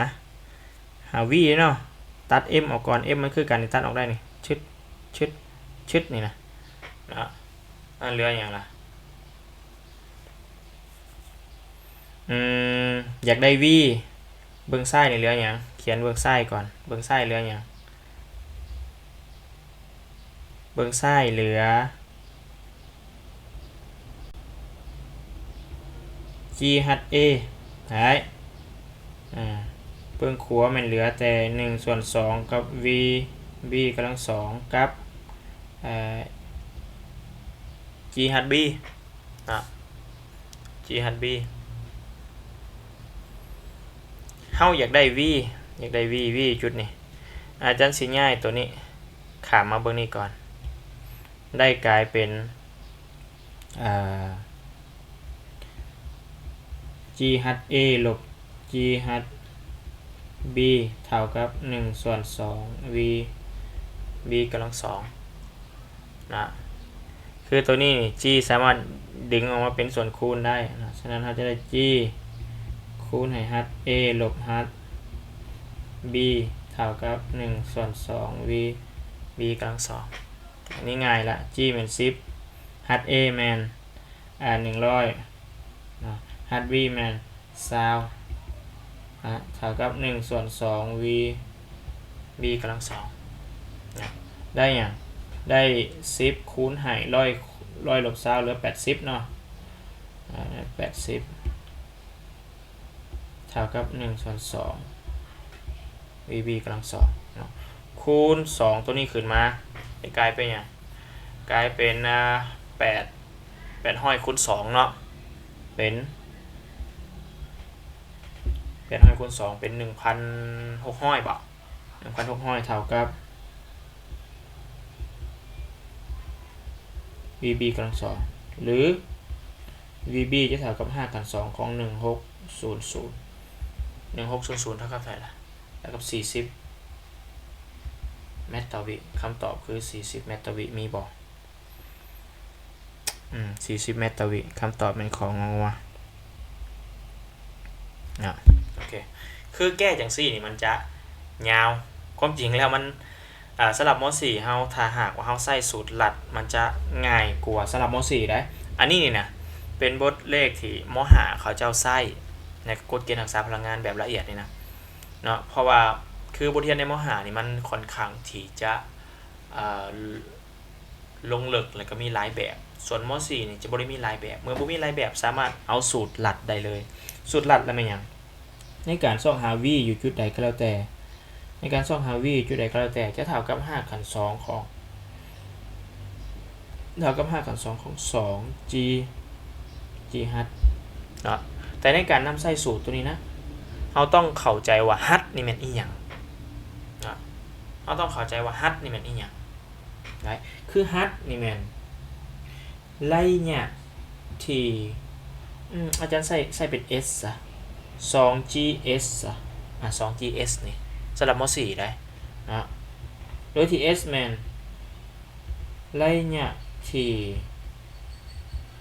ຫາ v ເນາະ, ຕັດ m ອອກກ່ອນ, m ມັນຄືກັນນີ້ ຕັດອອກໄດ້ນີ້ ຊຶດ ຊຶດ ຊຶດ ນີ້ນະ ເນາະ. ອັນເຫຼືອຫຍັງລະ? ອືມ ຢາກໄດ້ v ເບື້ອງຊ້າຍນີ້ເຫຼືອຫຍັງ? ຂຽນເບື້ອງຊ້າຍກ່ອນ, ເບື້ອງຊ້າຍເຫຼືອຫຍັງ? ເບື້ອງຊ້າຍເຫຼືອ gh a ໄດ້ ອາ ເບື້ອງຂວາແມ່ນເຫຼືອແຕ່ໜຶ່ງສ່ວນສອງກັບ vb ກຳລັງສອງກັບ ເອີ gh b ເນາະ gh b. ເຮົາຢາກໄດ້ v ຢາກໄດ້ v v ຈຸດນີ້ ອາຈານຊິຍ້າຍໂຕນີ້ຂ້າມມາເບິ່ງນີ້ກ່ອນ ໄດ້ກາຍເປັນ ເອີ gh a ລົບ gh b ເທົ່າກັບໜຶ່ງສ່ວນສອງ vb ກຳລັງສອງນະ. ຄືໂຕນີ້ g ສາມາດດຶງອອກມາເປັນສ່ວນຄູນໄດ້ນະ, ສະນັ້ນເຮົາຈະໄດ້ g ຄູນໃຫ້ h a ລົບ h b ເທົ່າກັບໜຶ່ງສ່ວນສອງ vb ກຳລັງສອງ. ອັນນີ້ງ່າຍລະ, g ແມ່ນສິບ, h a ແມ່ນ ອາ ໜຶ່ງຮ້ອຍເນາະ, h b ແມ່ນຊາວ ອາ ເທົ່າກັບໜຶ່ງສ່ວນສອງ vb ກຳລັງສອງນະ. ໄດ້ຫຍັງ? ໄດ້ສິບຄູນໃຫ້ຮ້ອຍ ຮ້ອຍລົບຊາວ ເຫຼືອແປດສິບເນາະ, ອາ ແປດສິບ ເທົ່າກັບໜຶ່ງສ່ວນສອງ vb ກຳລັງສອງເນາະ, ຄູນສອງໂຕນີ້ຂຶ້ນມາ ຈະກາຍເປັນຫຍັງ? ກາຍເປັນ ອາ ແປດ ແປດຮ້ອຍຄູນສອງເນາະ, ເປັນ ແປດຮ້ອຍຄູນສອງ ເປັນໜຶ່ງພັນຫົກຮ້ອຍບໍ? ໜຶ່ງພັນຫົກຮ້ອຍເທົ່າກັບ VB ກຳລັງສອງ ຫຼື VB ຈະເທົ່າກັບຮາກຂັ້ນສອງຂອງໜຶ່ງຫົກສູນສູນ ໜຶ່ງຫົກສູນສູນເທົ່າກັບເທົ່າໃດລະ? ເທົ່າກັບສີ່ສິບແມັດຕໍ່ວິ. ຄຳຕອບຄືສີ່ສິບແມັດຕໍ່ວິ ມີບໍ່? ອືມ ສີ່ສິບແມັດຕໍ່ວິ. ຄຳຕອບແມ່ນ ຂ ງ ງ ເນາະ. ໂອເຄ ຄືແກ້ຈັ່ງຊີ້ນີ້ມັນຈະຍາວ. ຄວາມຈິງແລ້ວມັນ ອາ ສຳລັບ ມໍສີ່ ເຮົາ ຖ້າຫາກວ່າເຮົາໃຊ້ສູດລັດ ມັນຈະງ່າຍກວ່າສຳລັບ ມໍສີ່ ໄດ໋. ອັນນີ້ນີ້ນະ ເປັນບົດເລກທີ່ ມໍຫ້າ ເຂົາເຈົ້າໃຊ້ໃນກົດເກນຮັກສາພະລັງງານແບບລະອຽດນີ້ນະ ເນາະ. ເພາະວ່າຄືບົດຮຽນໃນ ມໍຫ້າ ນີ້ ມັນຂ້ອນຂ້າງທີ່ຈະ ເອີ ລົງເລິກ ແລ້ວກໍມີຫຼາຍແບບ. ສ່ວນ ມໍສີ່ ນີ້ຈະບໍ່ໄດ້ມີຫຼາຍແບບ. ເມື່ອບໍ່ມີຫຼາຍແບບ ສາມາດເອົາສູດລັດໄດ້ເລີຍ. ສູດລັດລະແມ່ນຫຍັງ? ໃນການຊອກຫາ V ຢູ່ຈຸດໃດກໍແລ້ວແຕ່ ໃນການຊອກຫາ V ຢູ່ຈຸດໃດກໍແລ້ວແຕ່ ຈະເທົ່າກັບຮາກຂັ້ນສອງຂອງ ເທົ່າກັບຮາກຂັ້ນສອງຂອງສອງ G G H ເນາະ. ແຕ່ໃນການນຳໃຊ້ສູດໂຕນີ້ນະ ເຮົາຕ້ອງເຂົ້າໃຈວ່າ H ນີ້ແມ່ນອີ່ຫຍັງເນາະ. ເຮົາຕ້ອງເຂົ້າໃຈວ່າ H ນີ້ແມ່ນອີ່ຫຍັງໄດ໋. ຄື H ນີ້ແມ່ນໄລຍະທີ່ ອືມ ອາຈານໃຊ້ ໃຊ້ເປັນ S ຊະ ສອງ G S ຊະ ອາ ສອງ G S ນີ້ ສຳລັບ ມໍສີ່ ໄດ໋ເນາະ. ໂດຍທີ່ S ແມ່ນໄລຍະທີ່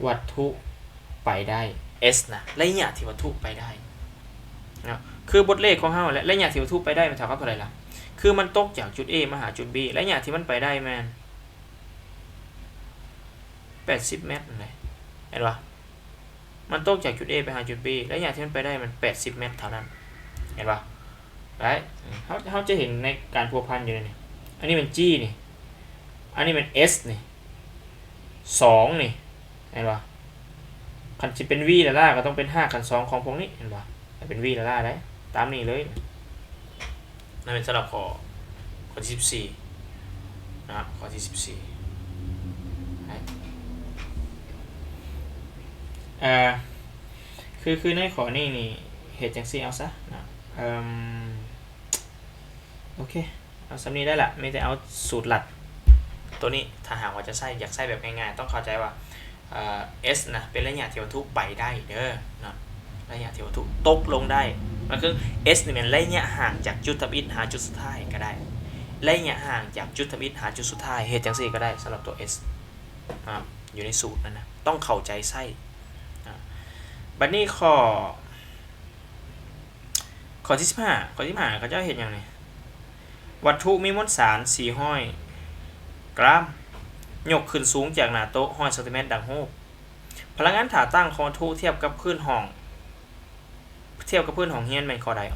ວັດຖຸໄປໄດ້ S ນະ ໄລຍະທີ່ວັດຖຸໄປໄດ້ເນາະ. ຄືບົດເລກຂອງເຮົາແຫຼະ ໄລຍະທີ່ວັດຖຸໄປໄດ້ມັນເທົ່າກັບເທົ່າໃດລະ? ຄືມັນຕົກຈາກຈຸດ A ມາຫາຈຸດ B ໄລຍະທີ່ມັນໄປໄດ້ແມ່ນແປດສິບແມັດນັ້ນແຫຼະ ເຫັນບໍ່? ມັນຕົກຈາກຈຸດ A ໄປຫາຈຸດ B ໄລຍະທີ່ມັນໄປໄດ້ມັນແປດສິບແມັດເທົ່ານັ້ນ ເຫັນບໍ່? ໄດ້ ເຮົາ ເຮົາຈະເຫັນໃນການພົວພັນຢູ່ໃນນີ້. ອັນນີ້ແມ່ນ G ນີ້ ອັນນີ້ແມ່ນ S ນີ້ ສອງນີ້ ເຫັນບໍ່? ຄັນຊິເປັນ V ລະລະ ກໍຕ້ອງເປັນຮາກຂັ້ນສອງຂອງພວກນີ້ ເຫັນບໍ່? ໃຫ້ເປັນ V ລະລະໄດ້ ຕາມນີ້ເລີຍ. ນັ້ນແມ່ນສຳລັບຂໍ້ ຂໍ້ທີສິບສີ່ນະ ຂໍ້ທີສິບສີ່. ເອີ ຄື ຄືໃນຂໍ້ນີ້ນີ້ ເຮັດຈັ່ງຊີ້ເອົາຊະນະ. ເອີ ໂອເຄ ເອົາສ່ຳນີ້ໄດ້ລະ ມີແຕ່ເອົາສູດລັດໂຕນີ້. ຖ້າຫາກວ່າຈະໃຊ້ ຢາກໃຊ້ແບບງ່າຍໆ ຕ້ອງເຂົ້າໃຈວ່າ ເອີ S ນະ ເປັນໄລຍະທີ່ວັດຖຸໄປໄດ້ເດີເນາະ ໄລຍະທີ່ວັດຖຸຕົກລົງໄດ້. ມັນຄື S ນີ້ແມ່ນໄລຍະຫ່າງຈາກຈຸດທຳອິດຫາຈຸດສຸດທ້າຍກໍໄດ້ ໄລຍະຫ່າງຈາກຈຸດທຳອິດຫາຈຸດສຸດທ້າຍ ເຮັດຈັ່ງຊີ້ກໍໄດ້ສຳລັບຕົວ S ເນາະ ຢູ່ໃນສູດນັ້ນນະ ຕ້ອງເຂົ້າໃຈໃຊ້ນະ. ບັດນີ້ຂໍ້ ຂໍ້ທີສິບຫ້າ ຂໍ້ທີສິບຫ້າ ເຂົາເຈົ້າເຮັດຫຍັງນີ້? ວັດຖຸມີມວນສານສີ່ຮ້ອຍກຣາມ ຍົກຂຶ້ນສູງຈາກໜ້າໂຕະຮ້ອຍຊັງຕີແມັດ ດັ່ງຮູບ. ພະລັງງານທ່າຕັ້ງຂອງວັດຖຸທຽບກັບພື້ນຫ້ອງ ທຽບກັບພື້ນຫ້ອງຮຽນແມ່ນຂໍ້ໃດ? ອໍ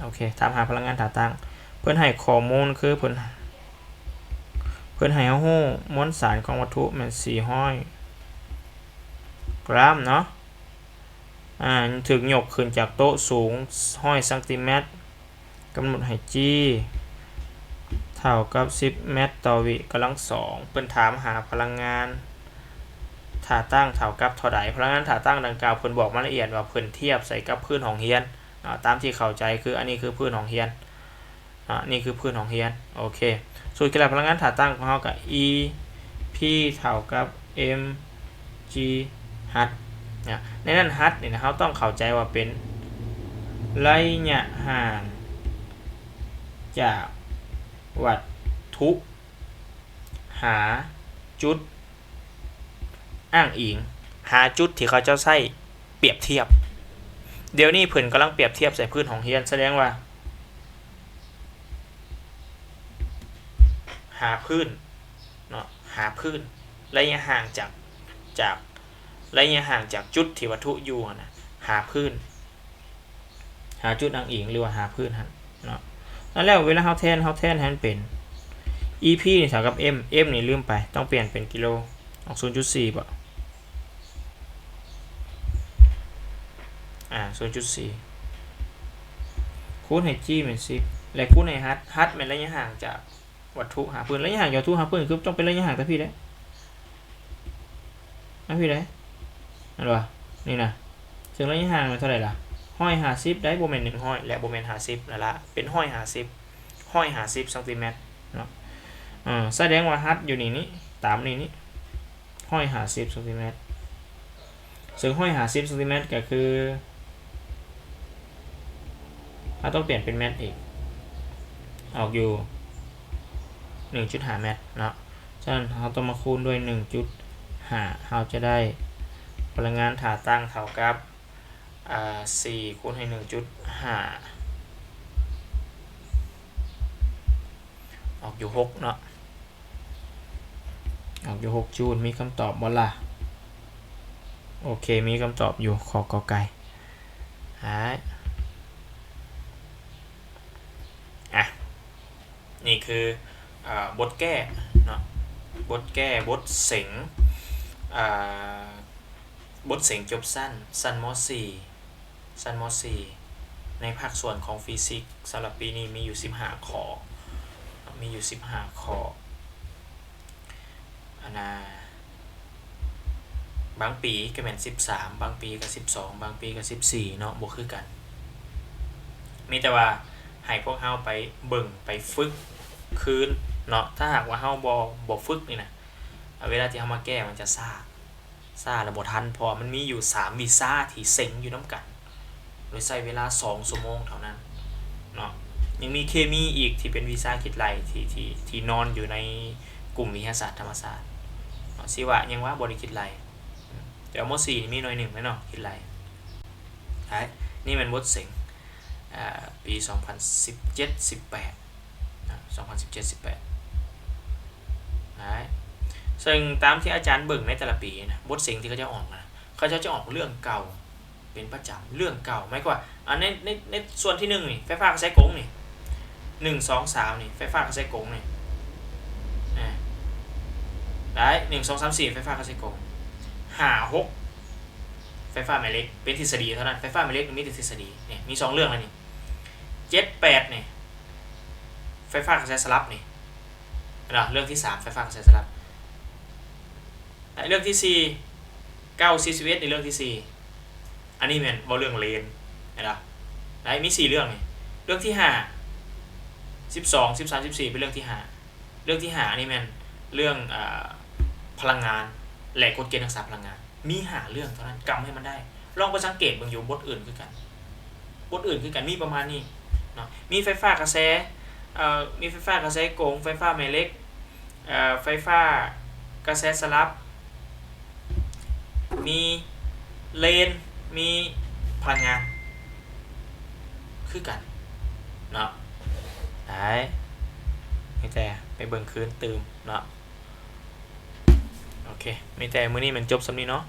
ໂອເຄ ຖາມຫາພະລັງງານທ່າຕັ້ງ. ເພິ່ນໃຫ້ຂໍ້ມູນຄືເພິ່ນ ເພິ່ນໃຫ້ເຮົາຮູ້ມວນສານຂອງວັດຖຸແມ່ນສີ່ຮ້ອຍກຣາມເນາະ. ອາ ຖືກຍົກຂຶ້ນຈາກໂຕະສູງຮ້ອຍຊັງຕີແມັດ ກຳນົດໃຫ້ G ເທົ່າກັບສິບແມັດຕໍ່ວິກຳລັງສອງ. ເພິ່ນຖາມຫາພະລັງງານທ່າຕັ້ງເທົ່າກັບເທົ່າໃດ? ພະລັງງານທ່າຕັ້ງດັ່ງກ່າວ ເພິ່ນບອກມາລະອຽດວ່າເພິ່ນທຽບໃສ່ກັບພື້ນຫ້ອງຮຽນເນາະ. ຕາມທີ່ເຂົ້າໃຈຄື ອັນນີ້ຄືພື້ນຫ້ອງຮຽນ ອາ ນີ້ຄືພື້ນຫ້ອງຮຽນ. ໂອເຄ ສູດຄິດລັດພະລັງງານທ່າຕັ້ງຂອງເຮົາກໍ E P ເທົ່າກັບ M G H ນະ. ໃນນັ້ນ H ນີ້ນະ ເຮົາຕ້ອງເຂົ້າໃຈວ່າເປັນໄລຍະຫ່າງຈາກວັດຖຸຫາຈຸດອ້າງອີງ ຫາຈຸດທີ່ເຂົາເຈົ້າໃຊ້ປຽບທຽບ. ດຽວນີ້ເພິ່ນກຳລັງປຽບທຽບໃສ່ພື້ນຫ້ອງຮຽນ ສະແດງວ່າ ຫາພື້ນເນາະ ຫາພື້ນ ໄລຍະຫ່າງຈາກ ຈາກ ໄລຍະຫ່າງຈາກຈຸດທີ່ວັດຖຸຢູ່ຫັ້ນນະ ຫາພື້ນ ຫາຈຸດອ້າງອີງ ຫຼືວ່າຫາພື້ນຫັ້ນເນາະ. ນັ້ນແລ້ວເວລາເຮົາແທນ ເຮົາແທນໃຫ້ມັນເປັນ E P ນີ້ເທົ່າກັບ M M ນີ້ລືມໄປ ຕ້ອງປ່ຽນເປັນກິໂລ ອອກສູນຈຸດສີ່ບໍ? ອາ ສູນຈຸດສີ່ ຄູນໃຫ້ G ແມ່ນສິບ ແລະ ຄູນໃຫ້ H H ແມ່ນໄລຍະຫ່າງຈາກວັດຖຸຫາພື້ນ. ໄລຍະຫ່າງຈາກວັດຖຸຫາພື້ນຄືຕ້ອງເປັນໄລຍະຫ່າງແຕ່ພີ້ເດ້ ມາພີ້ເດ້ ແມ່ນບໍ່? ນີ້ນະ ເຊິ່ງໄລຍະຫ່າງແມ່ນເທົ່າໃດລະ? ຮ້ອຍຫ້າສິບໄດ໋ ບໍ່ແມ່ນໜຶ່ງຮ້ອຍ ແລະ ບໍ່ແມ່ນຫ້າສິບ ນັ້ນລະ ເປັນຮ້ອຍຫ້າສິບ. ຮ້ອຍຫ້າສິບຊັງຕີແມັດເນາະ. ເອີ ສະແດງວ່າຮັດຢູ່ນີ້ນີ້ ຕາມນີ້ນີ້ ຮ້ອຍຫ້າສິບຊັງຕີແມັດ ເຊິ່ງຮ້ອຍຫ້າສິບຊັງຕີແມັດກໍຄື ເຮົາຕ້ອງປ່ຽນເປັນແມັດອີກ ອອກຢູ່ໜຶ່ງຈຸດຫ້າແມັດເນາະ. ສະນັ້ນເຮົາຕ້ອງມາຄູນດ້ວຍໜຶ່ງຈຸດຫ້າ ເຮົາຈະໄດ້ພະລັງງານທ່າຕັ້ງເທົ່າກັບ ອ່າ ສີ່ຄູນໃຫ້ໜຶ່ງຈຸດຫ້າ ອອກຢູ່ຫົກເນາະ ອອກຢູ່ຫົກຈູລ. ມີຄຳຕອບບໍ່ລະ? ໂອເຄ ມີຄຳຕອບຢູ່ ຂໍ້ ກ ໄກ່. ອາ ອ່ະ ນີ້ຄື ອ່າ ບົດແກ້ເນາະ ບົດແກ້ ບົດເສັງ ອ່າ ບົດເສັງຈົບຊັ້ນ ຊັ້ນ ມ.ສີ່ ຊັ້ນ ມ.ສີ່ ໃນພາກສ່ວນຂອງຟີຊິກ ສຳລັບປີນີ້ມີຢູ່ສິບຫ້າຂໍ້ ມີຢູ່ສິບຫ້າຂໍ້. ອັນນ່າ ບາງປີກໍແມ່ນສິບສາມ ບາງປີກໍສິບສອງ ບາງປີກໍສິບສີ່ເນາະ ບໍ່ຄືກັນ. ມີແຕ່ວ່າໃຫ້ພວກເຮົາໄປເບິ່ງ ໄປຝຶກຄືນເນາະ. ຖ້າຫາກວ່າເຮົາບໍ່ ບໍ່ຝຶກນີ້ນະ ເວລາທີ່ເຮົາມາແກ້ມັນຈະຊ້າ ຊ້າແລ້ວບໍ່ທັນ ເພາະວ່າມັນມີຢູ່ສາມວິຊາທີ່ເສັງຢູ່ນຳກັນ ໂດຍໃຊ້ເວລາສອງຊົ່ວໂມງເທົ່ານັ້ນເນາະ. ຍັງມີເຄມີອີກທີ່ເປັນວິຊາຄິດໄລ່ ທີ່ ທີ່ ທີ່ນອນຢູ່ໃນກຸ່ມວິທະຍາສາດທຳມະຊາດເນາະ. ຊີວະຫຍັງຫວາ ບໍ່ໄດ້ຄິດໄລ່ ແຕ່ວ່າ ມ.ສີ່ ນີ້ມີໜ້ອຍໜຶ່ງແຫຼະເນາະ ຄິດໄລ່. ທ້າຍ ນີ້ແມ່ນບົດເສັງ ອ່າ ປີສອງພັນສິບເຈັດ ສິບແປດ ນະ ສອງພັນສິບເຈັດ ສິບແປດ ນະ. ເຊິ່ງຕາມທີ່ອາຈານເບິ່ງໃນແຕ່ລະປີນະ ບົດເສັງທີ່ເຂົາເຈົ້າອອກນະ ເຂົາເຈົ້າຈະອອກເລື່ອງເກົ່າເປັນປະຈຳ ເລື່ອງເກົ່າ. ໝາຍຄວາມວ່າ ອັນ ໃນ ໃນ ໃນສ່ວນທີໜຶ່ງນີ້ ໄຟຟ້າກະແສກົງນີ້ ໜຶ່ງ ສອງ ສາມ ນີ້ ໄຟຟ້າກະແສກົງນີ້ ນະ ໄດ້ ໜຶ່ງ ສອງ ສາມ ສີ່ ໄຟຟ້າກະແສກົງ ຫ້າ ຫົກ ໄຟຟ້າແມ່ເຫຼັກ ເປັນທິດສະດີເທົ່ານັ້ນ ໄຟຟ້າແມ່ເຫຼັກມີແຕ່ທິດສະດີ. ນີ້ ມີສອງເລື່ອງແລ້ວນີ້ ເຈັດ ແປດ ນີ້ ໄຟຟ້າກະແສສະຫຼັບນີ້ ເຫັນບໍ່? ເລື່ອງທີສາມ ໄຟຟ້າກະແສສະຫຼັບ. ແລະ ເລື່ອງທີສີ່ ເກົ້າ ສິບ ສິບເອັດ ນີ້ເລື່ອງທີສີ່ ອັນນີ້ແມ່ນເວົ້າເລື່ອງເລນ ເຫັນບໍ່? ໄດ້ ມີສີ່ເລື່ອງນີ້. ເລື່ອງທີຫ້າ ສິບສອງ ສິບສາມ ສິບສີ່ ເປັນເລື່ອງທີຫ້າ. ເລື່ອງທີຫ້ານີ້ແມ່ນເລື່ອງ ເອີ ພະລັງງານ ແລະ ກົດເກນຮັກສາພະລັງງານ. ມີຫ້າເລື່ອງເທົ່ານັ້ນ ກຳໃຫ້ມັນໄດ້. ລອງໄປສັງເກດເບິ່ງຢູ່ ບົດອື່ນຄືກັນ ບົດອື່ນຄືກັນ ມີປະມານນີ້ເນາະ. ມີໄຟຟ້າກະແສ ເອີ ມີໄຟຟ້າກະແສກົງ ໄຟຟ້າແມ່ເຫຼັກ ເອີ ໄຟຟ້າກະແສສະຫຼັບ ມີເລນ ມີພະລັງງານ ຄືກັນເນາະ. ໄດ້ ມີແຕ່ໄປເບິ່ງຄືນຕື່ມເນາະ. ໂອເຄ ມີແຕ່ມື້ນີ້ແມ່ນຈົບສ່ຳນີ້ເນາະ.